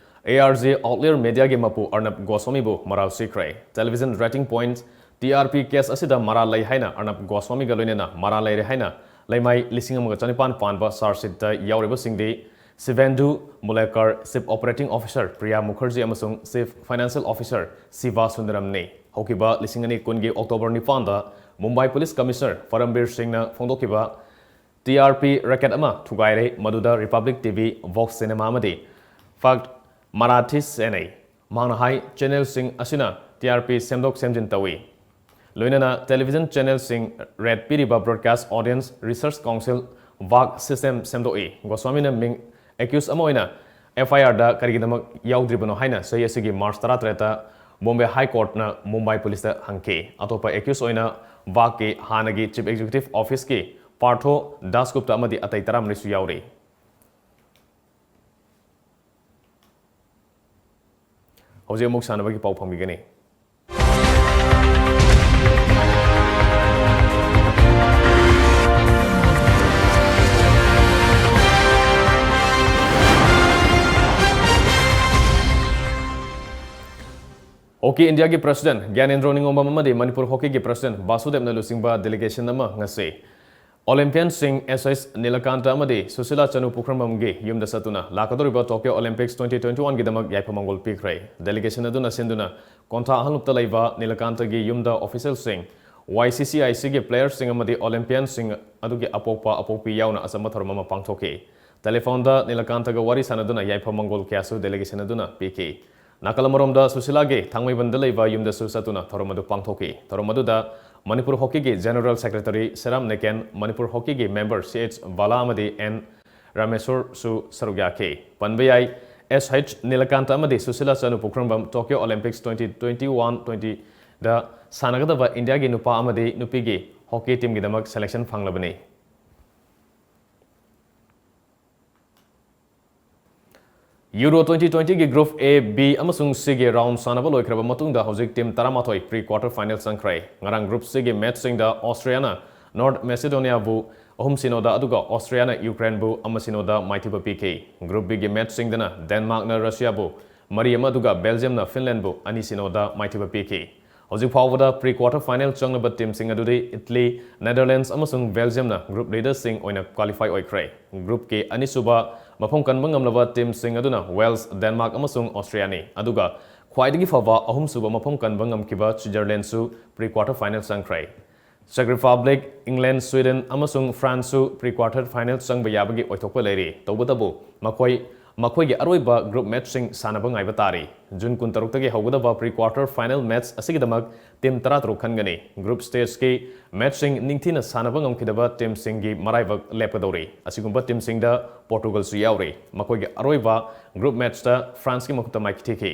ARJ Outlier Mediaꯒꯤ ꯃꯄꯨ ꯑꯔꯅꯕ ꯒꯣꯁ꯭ꯋꯥꯃꯤꯕꯨ ꯃꯔꯥꯜ ꯁꯤꯈ꯭ꯔꯦ꯫ Television rating point, TRP case ꯑꯁꯤꯗ ꯃꯔꯥꯜ ꯂꯩ ꯍꯥꯏꯅ ꯑꯔꯅꯕ ꯒꯣꯁ꯭ꯋꯥꯃꯤꯒ ꯂꯣꯏꯅꯅ ꯃꯔꯥꯜ ꯂꯩꯔꯦ ꯍꯥꯏꯅ ꯂꯩꯃꯥꯏ ꯂꯤꯁꯤꯡ ꯑꯃꯒ ꯆꯅꯤꯄꯥꯟ ꯄꯥꯟꯕ charge sheetꯇ ꯌꯥꯎꯔꯤꯕꯁꯤꯡꯗꯤ ꯁꯤꯚꯦꯟꯗꯨ ꯃꯨꯂꯦꯀꯔ, Chief Operating Officer Priya Mukherjee ꯑꯃꯁꯨꯡ Chief Financial Officer ꯁꯤꯚꯥ ꯁꯨꯟꯗꯔꯝꯅꯤ꯫ ꯍꯧꯈꯤꯕ ꯂꯤꯁꯤꯡ ꯑꯅꯤ ꯀꯨꯟꯒꯤ October ꯅꯤꯄꯥꯟꯗ ꯃꯨꯝꯕꯥꯏ ꯄꯨꯂꯤꯁ ꯀꯃꯤꯁꯅꯔ ꯐꯔꯝꯕꯤꯔ ꯁꯤꯡꯅ ꯐꯣꯡꯗꯣꯛꯈꯤꯕ TRP racket ꯑꯃ ꯊꯨꯒꯥꯏꯔꯦ, ꯃꯗꯨꯗ Republic TV, Vox Cinema ꯑꯃꯗꯤ Fakt Marathi ꯁꯦꯟꯅꯩ꯫ ꯃꯍꯥꯛꯅ ꯍꯥꯏ, channelꯁꯤꯡ ꯑꯁꯤꯅ TRP ꯁꯦꯝꯗꯣꯛ ꯁꯦꯝꯖꯤꯟ ꯇꯧꯏ꯫ ꯂꯣꯏꯅꯅ television channelꯁꯤꯡ rate ꯄꯤꯔꯤꯕ Broadcast Audience Research Council, VAC system ꯁꯦꯝꯗꯣꯛꯏ꯫ ꯒꯣꯁ꯭ꯋꯥꯃꯤꯅ ꯃꯤꯡ accused ꯑꯃ ꯑꯣꯏꯅ FIRꯗ ꯀꯔꯤꯒꯤꯗꯃꯛ ꯌꯥꯎꯗ꯭ꯔꯤꯕꯅꯣ ꯍꯥꯏꯅ ꯆꯍꯤ ꯑꯁꯤꯒꯤ March ꯇꯔꯥꯇꯔꯦꯠꯇ Bombay High Courtꯅ ꯃꯨꯝꯕꯥꯏ ꯄꯨꯂꯤꯁꯇ ꯍꯪꯈꯤ꯫ ꯑꯇꯣꯞꯄ accused ꯑꯣꯏꯅ VACꯀꯤ ꯍꯥꯟꯅꯒꯤ Chief Executive Officeꯀꯤ ꯄꯥꯔꯊꯣ ꯗꯥꯁꯒꯨꯞꯇ ꯑꯃꯗꯤ ꯑꯇꯩ ꯇꯔꯥꯃꯔꯤꯁꯨ ꯌꯥꯎꯔꯤ꯫ ꯍꯧꯖꯤꯛ ꯑꯃꯨꯛ ꯁꯥꯟꯅꯕꯒꯤ ꯄꯥꯎ ꯐꯪꯕꯤꯒꯅꯤ꯫ Hockey Indiaꯒꯤ President ꯒ꯭ꯌꯥꯅꯦꯟꯗ꯭ꯔꯣ ꯅꯤꯉꯣꯝꯕꯝ ꯑꯃꯗꯤ ꯃꯅꯤꯄꯨꯔ Hockeyꯒꯤ President ꯕꯥꯁꯨꯗꯦꯕꯅ ꯂꯨꯆꯤꯡꯕ delegation ꯑꯃ ꯉꯁꯤ ꯑꯣꯂꯦꯝꯄꯤꯌꯟꯁꯤꯡ ꯑꯦꯁ ꯑꯩꯆ ꯅꯤꯂꯀꯥꯟꯇ ꯑꯃꯗꯤ ꯁꯨꯁꯤꯂꯥ ꯆꯅꯨ ꯄꯨꯈ꯭ꯔꯝꯕꯝꯒꯤ ꯌꯨꯝꯗ ꯆꯠꯇꯨꯅ ꯂꯥꯛꯀꯗꯧꯔꯤꯕ ꯇꯣꯀꯤꯌꯣ ꯑꯣꯂꯦꯝꯄꯤꯛꯁ twenty twenty-one ꯒꯤꯗꯃꯛ ꯌꯥꯏꯐ ꯃꯪꯒꯣꯜ ꯄꯤꯈ꯭ꯔꯦ꯫ ꯗꯦꯂꯤꯒꯦꯁꯟ ꯑꯗꯨꯅ ꯁꯤꯟꯗꯨꯅ ꯀꯣꯟꯊꯥ ꯑꯍꯜꯂꯨꯞꯇ ꯂꯩꯕ ꯅꯤꯂꯀꯥꯟꯇꯒꯤ ꯌꯨꯝꯗ ꯑꯣꯐꯤꯁꯤꯌꯦꯜꯁꯤꯡ, ꯋꯥꯏ ꯁꯤ ꯁꯤ ꯑꯥꯏ ꯁꯤꯒꯤ ꯄ꯭ꯂꯦꯌꯔꯁꯤꯡ ꯑꯃꯗꯤ ꯑꯣꯂꯦꯝꯄꯤꯌꯟꯁꯤꯡ ꯑꯗꯨꯒꯤ ꯑꯄꯣꯛꯄ ꯑꯄꯣꯛꯄꯤ ꯌꯥꯎꯅ ꯑꯆꯝꯕ ꯊꯧꯔꯝ ꯑꯃ ꯄꯥꯡꯊꯣꯛꯈꯤ꯫ ꯇꯦꯂꯤꯐꯣꯟꯗ ꯅꯤꯂꯀꯥꯟꯇꯒ ꯋꯥꯔꯤ ꯁꯥꯟꯅꯗꯨꯅ ꯌꯥꯏꯐ ꯃꯪꯒꯣꯜ ꯀꯌꯥꯁꯨ ꯗꯦꯂꯤꯒꯦꯁꯟ ꯑꯗꯨꯅ ꯄꯤꯈꯤ꯫ ꯅꯥꯀꯜ ꯑꯃꯔꯣꯝꯗ ꯁꯨꯁꯤꯂꯥꯒꯤ ꯊꯥꯡꯃꯩꯕꯟꯗ ꯂꯩꯕ ꯌꯨꯝꯗꯁꯨ ꯆꯠꯇꯨꯅ ꯊꯧꯔꯝ ꯑꯗꯨ ꯄꯥꯡꯊꯣꯛꯈꯤ꯫ ꯊꯧꯔꯝ ꯑꯗꯨꯗ ꯃꯅꯤꯄꯨꯔ ꯍꯣꯀꯤꯒꯤ ꯖꯦꯅꯔꯦꯜ ꯁꯦꯀ꯭ꯔꯦꯇꯔꯤ ꯁꯦꯔꯥꯝ ꯅꯦꯀꯦꯟ, ꯃꯅꯤꯄꯨꯔ ꯍꯣꯀꯤꯒꯤ ꯃꯦꯝꯕꯔ ꯁꯤ ꯑꯩꯆ ꯕꯥꯂꯥ ꯑꯃꯗꯤ ꯑꯦꯟ ꯔꯥꯃꯦꯁꯣꯔꯁꯨ ꯁꯔꯨꯛ ꯌꯥꯈꯤ꯫ ꯄꯟꯕ ꯌꯥꯏ, ꯑꯦꯁ ꯑꯩꯆ ꯅꯤꯂꯀꯥꯟꯇ ꯑꯃꯗꯤ Sushila Chanu Pukhrambam Tokyo Olympics twenty twenty-one twenty ꯗ ꯁꯥꯟꯅꯒꯗꯕ ꯏꯟꯗꯤꯌꯥꯒꯤ ꯅꯨꯄꯥ ꯑꯃꯗꯤ ꯅꯨꯄꯤꯒꯤ ꯍꯣꯀꯤ ꯇꯤꯝꯒꯤꯗꯃꯛ ꯁꯦꯂꯦꯛꯁꯟ ꯐꯪꯂꯕꯅꯤ꯫ ꯌꯨꯔꯣ twenty twenty ꯒꯤ ꯒ꯭ꯔꯨꯞ A, B ꯑꯃꯁꯨꯡ C ꯒꯤ ꯔꯥꯎꯟ ꯁꯥꯟꯅꯕ ꯂꯣꯏꯈ꯭ꯔꯕ ꯃꯇꯨꯡꯗ ꯍꯧꯖꯤꯛ ꯇꯤꯝ ꯇꯔꯥꯃꯥꯊꯣꯏ ꯄ꯭ꯔꯤ ꯀ꯭ꯋꯥꯔꯇꯔ ꯐꯥꯏꯅꯦꯜ ꯆꯪꯈ꯭ꯔꯦ꯫ ꯉꯔꯥꯡ ꯒ꯭ꯔꯨꯞ C ꯒꯤ ꯃꯦꯠꯆꯁꯤꯡꯗ ꯑꯣꯁꯇ꯭ꯔꯤꯌꯥꯅ ꯅꯣꯔꯠ ꯃꯦꯁꯤꯗꯣꯅꯤꯌꯥꯕꯨ ꯑꯍꯨꯝ ꯁꯤꯅꯣꯗ, ꯑꯗꯨꯒ ꯑꯣꯁꯇ꯭ꯔꯤꯌꯥꯅ ꯌꯨꯀ꯭ꯔꯦꯟꯕꯨ ꯑꯃ ꯁꯤꯅꯣꯗ ꯃꯥꯏꯊꯤꯕ ꯄꯤꯈꯤ꯫ ꯒ꯭ꯔꯨꯞ B ꯒꯤ ꯃꯦꯠꯆꯁꯤꯡꯗꯅ ꯗꯦꯟꯃꯥꯔꯛꯅ ꯔꯁꯤꯌꯥꯕꯨ ꯃꯔꯤ ꯑꯃ, ꯑꯗꯨꯒ ꯕꯦꯜꯖꯤꯌꯝꯅ ꯐꯤꯟꯂꯦꯟꯕꯨ ꯑꯅꯤ ꯁꯤꯅꯣꯗ ꯃꯥꯏꯊꯤꯕ ꯄꯤꯈꯤ꯫ ꯍꯧꯖꯤꯛ ꯐꯥꯎꯕꯗ ꯄ꯭ꯔꯤ ꯀ꯭ꯋꯥꯔꯇꯔ ꯐꯥꯏꯅꯦꯜ ꯆꯪꯂꯕ ꯇꯤꯝꯁꯤꯡ ꯑꯗꯨꯗꯤ ꯏꯇꯂꯤ, ꯅꯦꯗꯔꯂꯦꯟꯗꯁ ꯑꯃꯁꯨꯡ ꯕꯦꯜꯖꯤꯌꯝꯅ ꯒ꯭ꯔꯨꯞ ꯂꯤꯗꯔꯁꯤꯡ ꯑꯣꯏꯅ ꯀ꯭ꯋꯥꯂꯤꯐꯥꯏ ꯑꯣꯏꯈ꯭ꯔꯦ꯫ ꯒ꯭ꯔꯨꯞꯀꯤ ꯑꯅꯤꯁꯨꯕ ꯃꯐꯝ ꯀꯟꯕ ꯉꯝꯂꯕ ꯇꯤꯝꯁꯤꯡ ꯑꯗꯨꯅ ꯋꯦꯜꯁ, ꯗꯦꯟꯃꯥꯔꯛ ꯑꯃꯁꯨꯡ ꯑꯣꯁꯇ꯭ꯔꯤꯌꯥꯅꯤ, ꯑꯗꯨꯒ ꯈ꯭ꯋꯥꯏꯗꯒꯤ ꯐꯕ ꯑꯍꯨꯝꯁꯨꯕ ꯃꯐꯝ ꯀꯟꯕ ꯉꯝꯈꯤꯕ ꯁ꯭ꯋꯤꯖꯔꯂꯦꯟꯗꯁꯨ ꯄ꯭ꯔꯤ ꯀ꯭ꯋꯥꯔꯇꯔ ꯐꯥꯏꯅꯦꯜ ꯆꯪꯈ꯭ꯔꯦ꯫ ꯆꯦꯛ ꯔꯤꯄꯕ꯭ꯂꯤꯛ, ꯏꯪꯂꯦꯟ, ꯁ꯭ꯋꯤꯗꯦꯟ ꯑꯃꯁꯨꯡ ꯐ꯭ꯔꯥꯟꯁꯁꯨ ꯄ꯭ꯔꯤ ꯀ꯭ꯋꯥꯔꯇꯔ ꯐꯥꯏꯅꯦꯜ ꯆꯪꯕ ꯌꯥꯕꯒꯤ ꯑꯣꯏꯊꯣꯛꯄ ꯂꯩꯔꯤ꯫ ꯇꯧꯕꯇꯕꯨ ꯃꯈꯣꯏ ꯃꯈꯣꯏꯒꯤ ꯑꯔꯣꯏꯕ ꯒ꯭ꯔꯨꯞ ꯃꯦꯠꯆꯁꯤꯡ ꯁꯥꯟꯅꯕ ꯉꯥꯏꯕ ꯇꯥꯔꯤ꯫ ꯖꯨꯟ ꯀꯨꯟꯇꯔꯨꯛꯇꯒꯤ ꯍꯧꯒꯗꯕ ꯄ꯭ꯔꯤ ꯀ꯭ꯋꯥꯔꯇꯔ ꯐꯥꯏꯅꯦꯜ ꯃꯦꯠꯆ ꯑꯁꯤꯒꯤꯗꯃꯛ ꯇꯤꯝ ꯇꯔꯥꯇꯔꯨꯛ ꯈꯟꯒꯅꯤ꯫ ꯒ꯭ꯔꯨꯞ ꯁ꯭ꯇꯦꯖꯀꯤ ꯃꯦꯠꯆꯁꯤꯡ ꯅꯤꯡꯊꯤꯅ ꯁꯥꯟꯅꯕ ꯉꯝꯈꯤꯗꯕ ꯇꯤꯝꯁꯤꯡꯒꯤ ꯃꯔꯥꯏꯕꯛ ꯂꯦꯞꯀꯗꯧꯔꯤ꯫ ꯑꯁꯤꯒꯨꯝꯕ ꯇꯤꯝꯁꯤꯡꯗ ꯄꯣꯔꯇꯨꯒꯜꯁꯨ ꯌꯥꯎꯔꯤ꯫ ꯃꯈꯣꯏꯒꯤ ꯑꯔꯣꯏꯕ ꯒ꯭ꯔꯨꯞ ꯃꯦꯠꯆꯇ ꯐ꯭ꯔꯥꯟꯁꯀꯤ ꯃꯈꯨꯠꯇ ꯃꯥꯏꯊꯤꯈꯤ꯫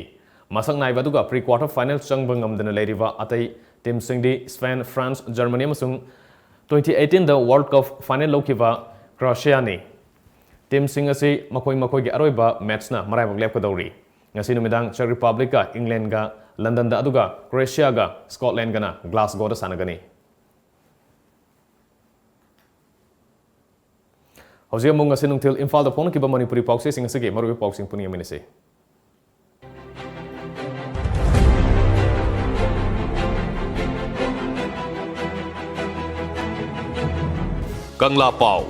ꯃꯁꯛ ꯅꯥꯏꯕ ꯑꯗꯨꯒ ꯄ꯭ꯔꯤ ꯀ꯭ꯋꯥꯔꯇꯔ ꯐꯥꯏꯅꯦꯜ ꯆꯪꯕ ꯉꯝꯗꯅ ꯂꯩꯔꯤꯕ ꯑꯇꯩ ꯇꯤꯝꯁꯤꯡꯗꯤ ꯁ꯭ꯄꯦꯟ, ꯐ꯭ꯔꯥꯟꯁ, ꯖꯔꯃꯅꯤ ꯑꯃꯁꯨꯡ twenty eighteenꯗ ꯋꯥꯔꯜꯗ ꯀꯞ ꯐꯥꯏꯅꯦꯜ ꯂꯧꯈꯤꯕ ꯀ꯭ꯔꯣꯑꯦꯁꯤꯌꯥꯅꯤ꯫ ꯇꯤꯝꯁꯤꯡ ꯑꯁꯤ ꯃꯈꯣꯏ ꯃꯈꯣꯏꯒꯤ ꯑꯔꯣꯏꯕ ꯃꯦꯠꯆꯅ ꯃꯔꯥꯏꯕꯛ ꯂꯦꯞꯀꯗꯧꯔꯤ꯫ ꯉꯁꯤ ꯅꯨꯃꯤꯗꯥꯡ ꯆꯦꯛ ꯔꯤꯄꯕ꯭ꯂꯤꯛꯀ ꯏꯪꯂꯦꯟꯒ ꯂꯟꯗꯟꯗ, ꯑꯗꯨꯒ ꯀ꯭ꯔꯣꯑꯦꯁꯤꯌꯥꯒ ꯁ꯭ꯀꯣꯠꯂꯦꯟꯒꯅ ꯒ꯭ꯂꯥꯁꯒꯣꯗ ꯁꯥꯟꯅꯒꯅꯤ꯫ ꯍꯧꯖꯤꯛ ꯑꯃꯨꯛ ꯉꯁꯤ ꯅꯨꯡꯊꯤꯜ ꯏꯝꯐꯥꯜꯗ ꯐꯣꯡꯈꯤꯕ ꯃꯅꯤꯄꯨꯔꯤ ꯄꯥꯎꯆꯦꯁꯤꯡ ꯑꯁꯤꯒꯤ ꯃꯔꯨꯑꯣꯏꯕ ꯄꯥꯎꯁꯤꯡ ꯄꯨꯝꯅꯃꯛ ꯌꯦꯡꯃꯤꯟꯅꯁꯤ꯫ ꯀꯪꯂꯥ ꯄꯥꯎ꯫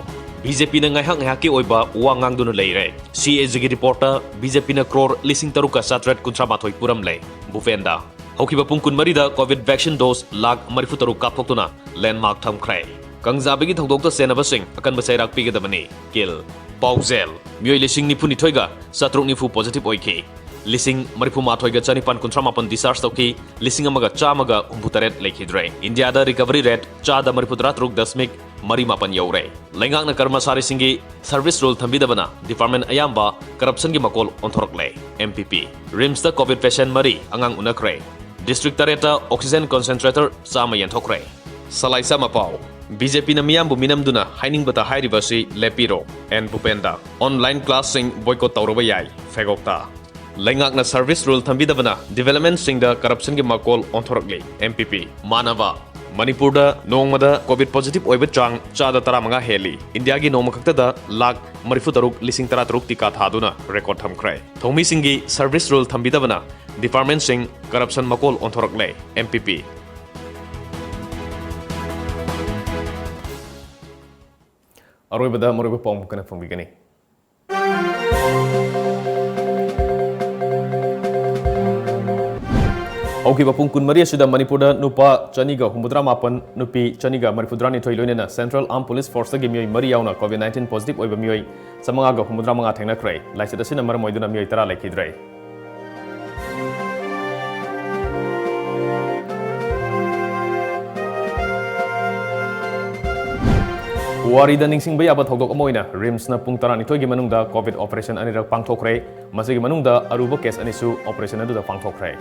ꯕꯤ ꯖꯦ ꯄꯤꯅ ꯉꯥꯏꯍꯥꯛ ꯉꯥꯏꯍꯥꯛꯀꯤ ꯑꯣꯏꯕ ꯋꯥ ꯉꯥꯡꯗꯨꯅ ꯂꯩꯔꯦ꯫ ꯁꯤ ꯑꯦ ꯖꯤꯒꯤ ꯔꯤꯄꯣꯔꯠꯇ ꯕꯤ ꯖꯦ ꯄꯤꯅ ꯀ꯭ꯔꯣꯔ ꯂꯤꯁꯤꯡ ꯇꯔꯨꯛꯀ ꯆꯥꯇ꯭ꯔꯦꯠ ꯀꯨꯟꯊ꯭ꯔꯥ ꯃꯥꯊꯣꯏ ꯄꯨꯔꯝꯂꯦ꯫ ꯚꯨꯄꯦꯟꯗ꯫ ꯍꯧꯈꯤꯕ ꯄꯨꯡ ꯀꯨꯟꯃꯔꯤꯗ ꯀꯣꯚꯤꯗ ꯚꯦꯛꯁꯤꯟ ꯗꯣꯁ ꯂꯥꯈ ꯃꯔꯤꯐꯨ ꯇꯔꯨꯛ ꯀꯥꯞꯊꯣꯛꯇꯨꯅ ꯂꯦꯟꯗꯃꯥꯔꯛ ꯊꯝꯈ꯭ꯔꯦ꯫ ꯀꯪꯖꯥꯕꯒꯤ ꯊꯧꯗꯣꯛꯇ ꯆꯦꯟꯅꯕꯁꯤꯡ ꯑꯀꯟꯕ ꯆꯩꯔꯥꯛ ꯄꯤꯒꯗꯕꯅꯤ꯫ ꯀꯤꯜ꯫ ꯄꯥꯎꯖꯦꯜ꯫ ꯃꯤꯑꯣꯏ ꯂꯤꯁꯤꯡ ꯅꯤꯐꯨ ꯅꯤꯊꯣꯏꯒ ꯆꯥꯇ꯭ꯔꯨꯛ ꯅꯤꯐꯨ ꯄꯣꯖꯤꯇꯤꯚ ꯑꯣꯏꯈꯤ꯫ ꯂꯤꯁꯤꯡ ꯃꯔꯤꯐꯨ ꯃꯥꯊꯣꯏꯒ ꯆꯅꯤꯄꯥꯟ ꯀꯨꯟꯊ꯭ꯔꯥ ꯃꯥꯄꯟ ꯗꯤꯁꯆꯥꯔꯖ ꯇꯧꯈꯤ꯫ ꯂꯤꯁꯤꯡ ꯑꯃꯒ ꯆꯥꯝꯃꯒ ꯍꯨꯝꯐꯨ ꯇꯔꯦꯠ ꯂꯩꯈꯤꯗ꯭ꯔꯦ꯫ ꯏꯟꯗꯤꯌꯥꯗ ꯔꯤꯀꯚꯔꯤ ꯔꯦꯠ ꯆꯥꯗ ꯃꯔꯤꯐꯨ ꯇꯔꯥ ꯇꯔꯨꯛ ꯗꯁꯃꯤꯛ ꯃꯔꯤ ꯃꯥꯄꯟ ꯌꯧꯔꯦ꯫ ꯂꯩꯉꯥꯛꯅ ꯀꯔꯃꯁꯥꯔꯤꯁꯤꯡꯒꯤ ꯁꯔꯚꯤꯁ ꯔꯨꯜ ꯊꯝꯕꯤꯗꯕꯅ ꯗꯤꯄꯥꯔꯠꯃꯦꯟ ꯑꯌꯥꯝꯕ ꯀꯔꯞꯁꯟꯒꯤ ꯃꯀꯣꯜ ꯑꯣꯟꯊꯣꯔꯛꯂꯦ꯫ ꯑꯦꯝ ꯄꯤ ꯄꯤ꯫ ꯔꯤꯝꯁꯇ ꯀꯣꯚꯤꯗ ꯄꯦꯁꯦꯟ ꯃꯔꯤ ꯑꯉꯥꯡ ꯎꯅꯈ꯭ꯔꯦ꯫ ꯗꯤꯁꯇ꯭ꯔꯤꯛ ꯇꯔꯦꯠꯇ ꯑꯣꯛꯁꯤꯖꯦꯟ ꯀꯣꯟꯁꯦꯟꯇ꯭ꯔꯦꯇꯔ ꯆꯥꯝꯃ ꯌꯦꯟꯊꯣꯛꯈ꯭ꯔꯦ꯫ ꯁꯂꯥꯏꯁꯥ ꯃꯄꯥꯎ꯫ ꯕꯤ ꯖꯦ ꯄꯤꯅ ꯃꯤꯌꯥꯝꯕꯨ ꯃꯤꯅꯝꯗꯨꯅ ꯍꯥꯏꯅꯤꯡꯕꯇ ꯍꯥꯏꯔꯤꯕ ꯑꯁꯤ ꯂꯦꯞꯄꯤꯔꯣ꯫ ꯑꯦꯟ ꯚꯨꯄꯦꯟꯗ꯫ ꯑꯣꯟꯂꯥꯏꯟ ꯀ꯭ꯂꯥꯁꯁꯤꯡ ꯕꯣꯏꯀꯣꯠ ꯇꯧꯔꯕ ꯌꯥꯏ꯫ ꯐꯦꯒꯣꯛꯇ꯫ ꯂꯩꯉꯥꯛꯅ ꯁꯔꯚꯤꯁ ꯔꯨꯜ ꯊꯝꯕꯤꯗꯕꯅ ꯗꯤꯚꯦꯂꯞꯃꯦꯟꯠꯁꯤꯡꯗ ꯀꯔꯞꯁꯟꯒꯤ ꯃꯀꯣꯜ ꯑꯣꯟꯊꯣꯔꯛꯂꯤ꯫ ꯑꯦꯝ ꯄꯤ ꯄꯤ꯫ ꯃꯥꯟꯅꯕ꯫ ꯃꯅꯤꯄꯨꯔꯗ ꯅꯣꯡꯃꯗ ꯀꯣꯚꯤꯗ ꯄꯣꯖꯤꯇꯤꯚ ꯑꯣꯏꯕ ꯆꯥꯡ ꯆꯥꯗ ꯇꯔꯥꯃꯉꯥ ꯍꯦꯜꯂꯤ꯫ ꯏꯟꯗꯤꯌꯥꯒꯤ ꯅꯣꯡꯃ ꯈꯛꯇꯗ ꯂꯥꯈ ꯃꯔꯤꯐꯨ ꯇꯔꯨꯛ ꯂꯤꯁꯤꯡ ꯇꯔꯥ ꯇꯔꯨꯛ ꯇꯤꯀꯥ ꯊꯥꯗꯨꯅ ꯔꯦꯀꯣꯔꯗ ꯊꯝꯈ꯭ꯔꯦ꯫ ꯊꯧꯃꯤꯁꯤꯡꯒꯤ ꯁꯔꯚꯤꯁ ꯔꯨꯜ ꯊꯝꯕꯤꯗꯕꯅ ꯗꯤꯄꯥꯔꯠꯃꯦꯟꯠꯁꯤꯡ ꯀꯔꯞꯁꯟ ꯃꯀꯣꯜ ꯑꯣꯟꯊꯣꯔꯛꯂꯦ꯫ M P P. ꯑꯔꯣꯏꯕꯗ ꯃꯔꯨꯑꯣꯏꯕ ꯄꯥꯎ ꯑꯃꯨꯛ ꯍꯟꯅ ꯐꯣꯡꯕꯤꯒꯅꯤ꯫ ꯍꯧꯈꯤꯕ ꯄꯨꯡ ꯀꯨꯟꯃꯔꯤ ꯑꯁꯤꯗ ꯃꯅꯤꯄꯨꯔꯗ ꯅꯨꯄꯥ ꯆꯅꯤꯒ ꯍꯨꯝꯐꯨꯇꯔꯥ ꯃꯥꯄꯟ, ꯅꯨꯄꯤ ꯆꯅꯤꯒ ꯃꯔꯤꯐꯨꯇꯔꯥꯅꯤꯊꯣꯏ, ꯂꯣꯏꯅꯅ ꯁꯦꯟꯇ꯭ꯔꯦꯜ ꯑꯥꯔꯝ ꯄꯨꯂꯤꯁ ꯐꯣꯔꯁꯇꯒꯤ ꯃꯤꯑꯣꯏ ꯃꯔꯤ ꯌꯥꯎꯅ ꯀꯣꯚꯤꯗ ꯅꯥꯏꯟꯇꯤꯟ ꯄꯣꯖꯤꯇꯤꯚ ꯑꯣꯏꯕ ꯃꯤꯑꯣꯏ ꯆꯥꯃꯉꯥꯒ ꯍꯨꯝꯐꯨꯇꯔꯥ ꯃꯉꯥ ꯊꯦꯡꯅꯈ꯭ꯔꯦ꯫ ꯂꯥꯏꯆꯠ ꯑꯁꯤꯅ ꯃꯔꯝ ꯑꯣꯏꯗꯨꯅ ꯃꯤꯑꯣꯏ ꯇꯔꯥ ꯂꯩꯈꯤꯗ꯭ꯔꯦ꯫ ꯄꯨꯋꯥꯔꯤꯗ ꯅꯤꯡꯁꯤꯡꯕ ꯌꯥꯕ ꯊꯧꯗꯣꯛ ꯑꯃ ꯑꯣꯏꯅ ꯔꯤꯝꯁꯅ ꯄꯨꯡ ꯇꯔꯥꯅꯤꯊꯣꯏꯒꯤ ꯃꯅꯨꯡꯗ ꯀꯣꯚꯤꯗ ꯑꯣꯄꯔꯦꯁꯟ ꯑꯅꯤꯔꯛ ꯄꯥꯡꯊꯣꯛꯈ꯭ꯔꯦ꯫ ꯃꯁꯤꯒꯤ ꯃꯅꯨꯡꯗ ꯑꯔꯨꯕ ꯀꯦꯁ ꯑꯅꯤꯁꯨ ꯑꯣꯄꯔꯦꯁꯟ ꯑꯗꯨꯗ ꯄꯥꯡꯊꯣꯛꯈ꯭ꯔꯦ꯫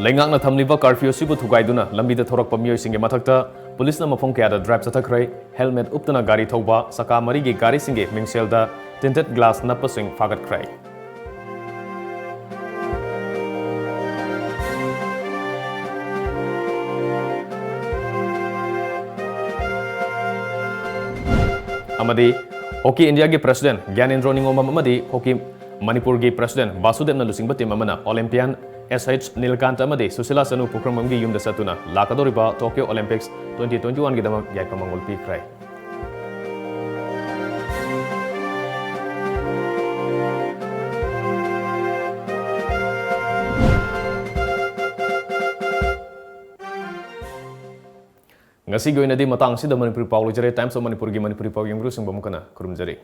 ꯂꯩꯉꯥꯛꯅ ꯊꯝꯂꯤꯕ ꯀꯔꯐ꯭ꯌꯨ ꯑꯁꯤꯕꯨ ꯊꯨꯒꯥꯏꯗꯨꯅ ꯂꯝꯕꯤꯗ ꯊꯣꯔꯛꯄ ꯃꯤꯑꯣꯏꯁꯤꯡꯒꯤ ꯃꯊꯛꯇ ꯄꯨꯂꯤꯁꯅ ꯃꯐꯝ ꯀꯌꯥꯗ ꯗ꯭ꯔꯥꯏꯚ ꯆꯠꯊꯈ꯭ꯔꯦ꯫ ꯍꯦꯜꯃꯦꯠ ꯎꯞꯇꯅ ꯒꯥꯔꯤ ꯊꯧꯕ, ꯆꯀꯥ ꯃꯔꯤꯒꯤ ꯒꯥꯔꯤꯁꯤꯡꯒꯤ ꯃꯤꯡꯁꯦꯜꯗ ꯇꯤꯟꯇꯦꯗ ꯒ꯭ꯂꯥꯁ ꯅꯞꯄꯁꯤꯡ ꯐꯥꯒꯠꯈ꯭ꯔꯦ꯫ ꯑꯃꯗꯤ ꯍꯣꯀꯤ ꯏꯟꯗꯤꯌꯥꯒꯤ ꯄ꯭ꯔꯁꯤꯗꯦꯟ ꯒ꯭ꯌꯥꯅꯦꯟꯗ꯭ꯔꯣ ꯅꯤꯉꯣꯝꯕꯝ ꯑꯃꯗꯤ ꯍꯣꯀꯤ ꯃꯅꯤꯄꯨꯔꯒꯤ ꯄ꯭ꯔꯁꯤꯗꯦꯟ ꯕꯥꯁꯨꯗꯦꯕꯅ ꯂꯨꯆꯤꯡꯕ ꯇꯤꯝ ꯑꯃꯅ ꯑꯣꯂꯦꯝꯄꯤꯌꯥꯟ ꯑꯦꯁ ꯑꯩꯆ ꯅꯤꯜꯀꯥꯟꯇ ꯑꯃꯗꯤ ꯁꯨꯁꯤꯂꯥ ꯁꯅꯨ ꯄꯨꯈ꯭ꯔꯝꯕꯝꯒꯤ ꯌꯨꯝꯗ ꯆꯠꯇꯨꯅ ꯂꯥꯛꯀꯗꯧꯔꯤꯕ ꯇꯣꯀꯤꯌꯣ ꯑꯣꯂꯦꯝꯄꯤꯛꯁ twenty twenty-one ꯒꯤꯗꯃꯛ ꯌꯥꯏꯐ ꯃꯪꯒꯣꯜ ꯄꯤꯈ꯭ꯔꯦ꯫ ꯉꯁꯤꯒꯤ ꯑꯣꯏꯅꯗꯤ ꯃꯇꯥꯡ ꯑꯁꯤꯗ ꯃꯅꯤꯄꯨꯔꯤ ꯄꯥꯎ ꯂꯣꯏꯖꯔꯦ꯫ Times of ꯃꯅꯤꯄꯨꯔꯒꯤ ꯃꯅꯤꯄꯨꯔꯤ ꯄꯥꯎ ꯌꯦꯡꯕꯤꯔꯨꯁꯤꯡꯕꯨ ꯑꯃꯨꯛ ꯍꯟꯅ ꯈꯨꯔꯨꯝꯖꯔꯤ꯫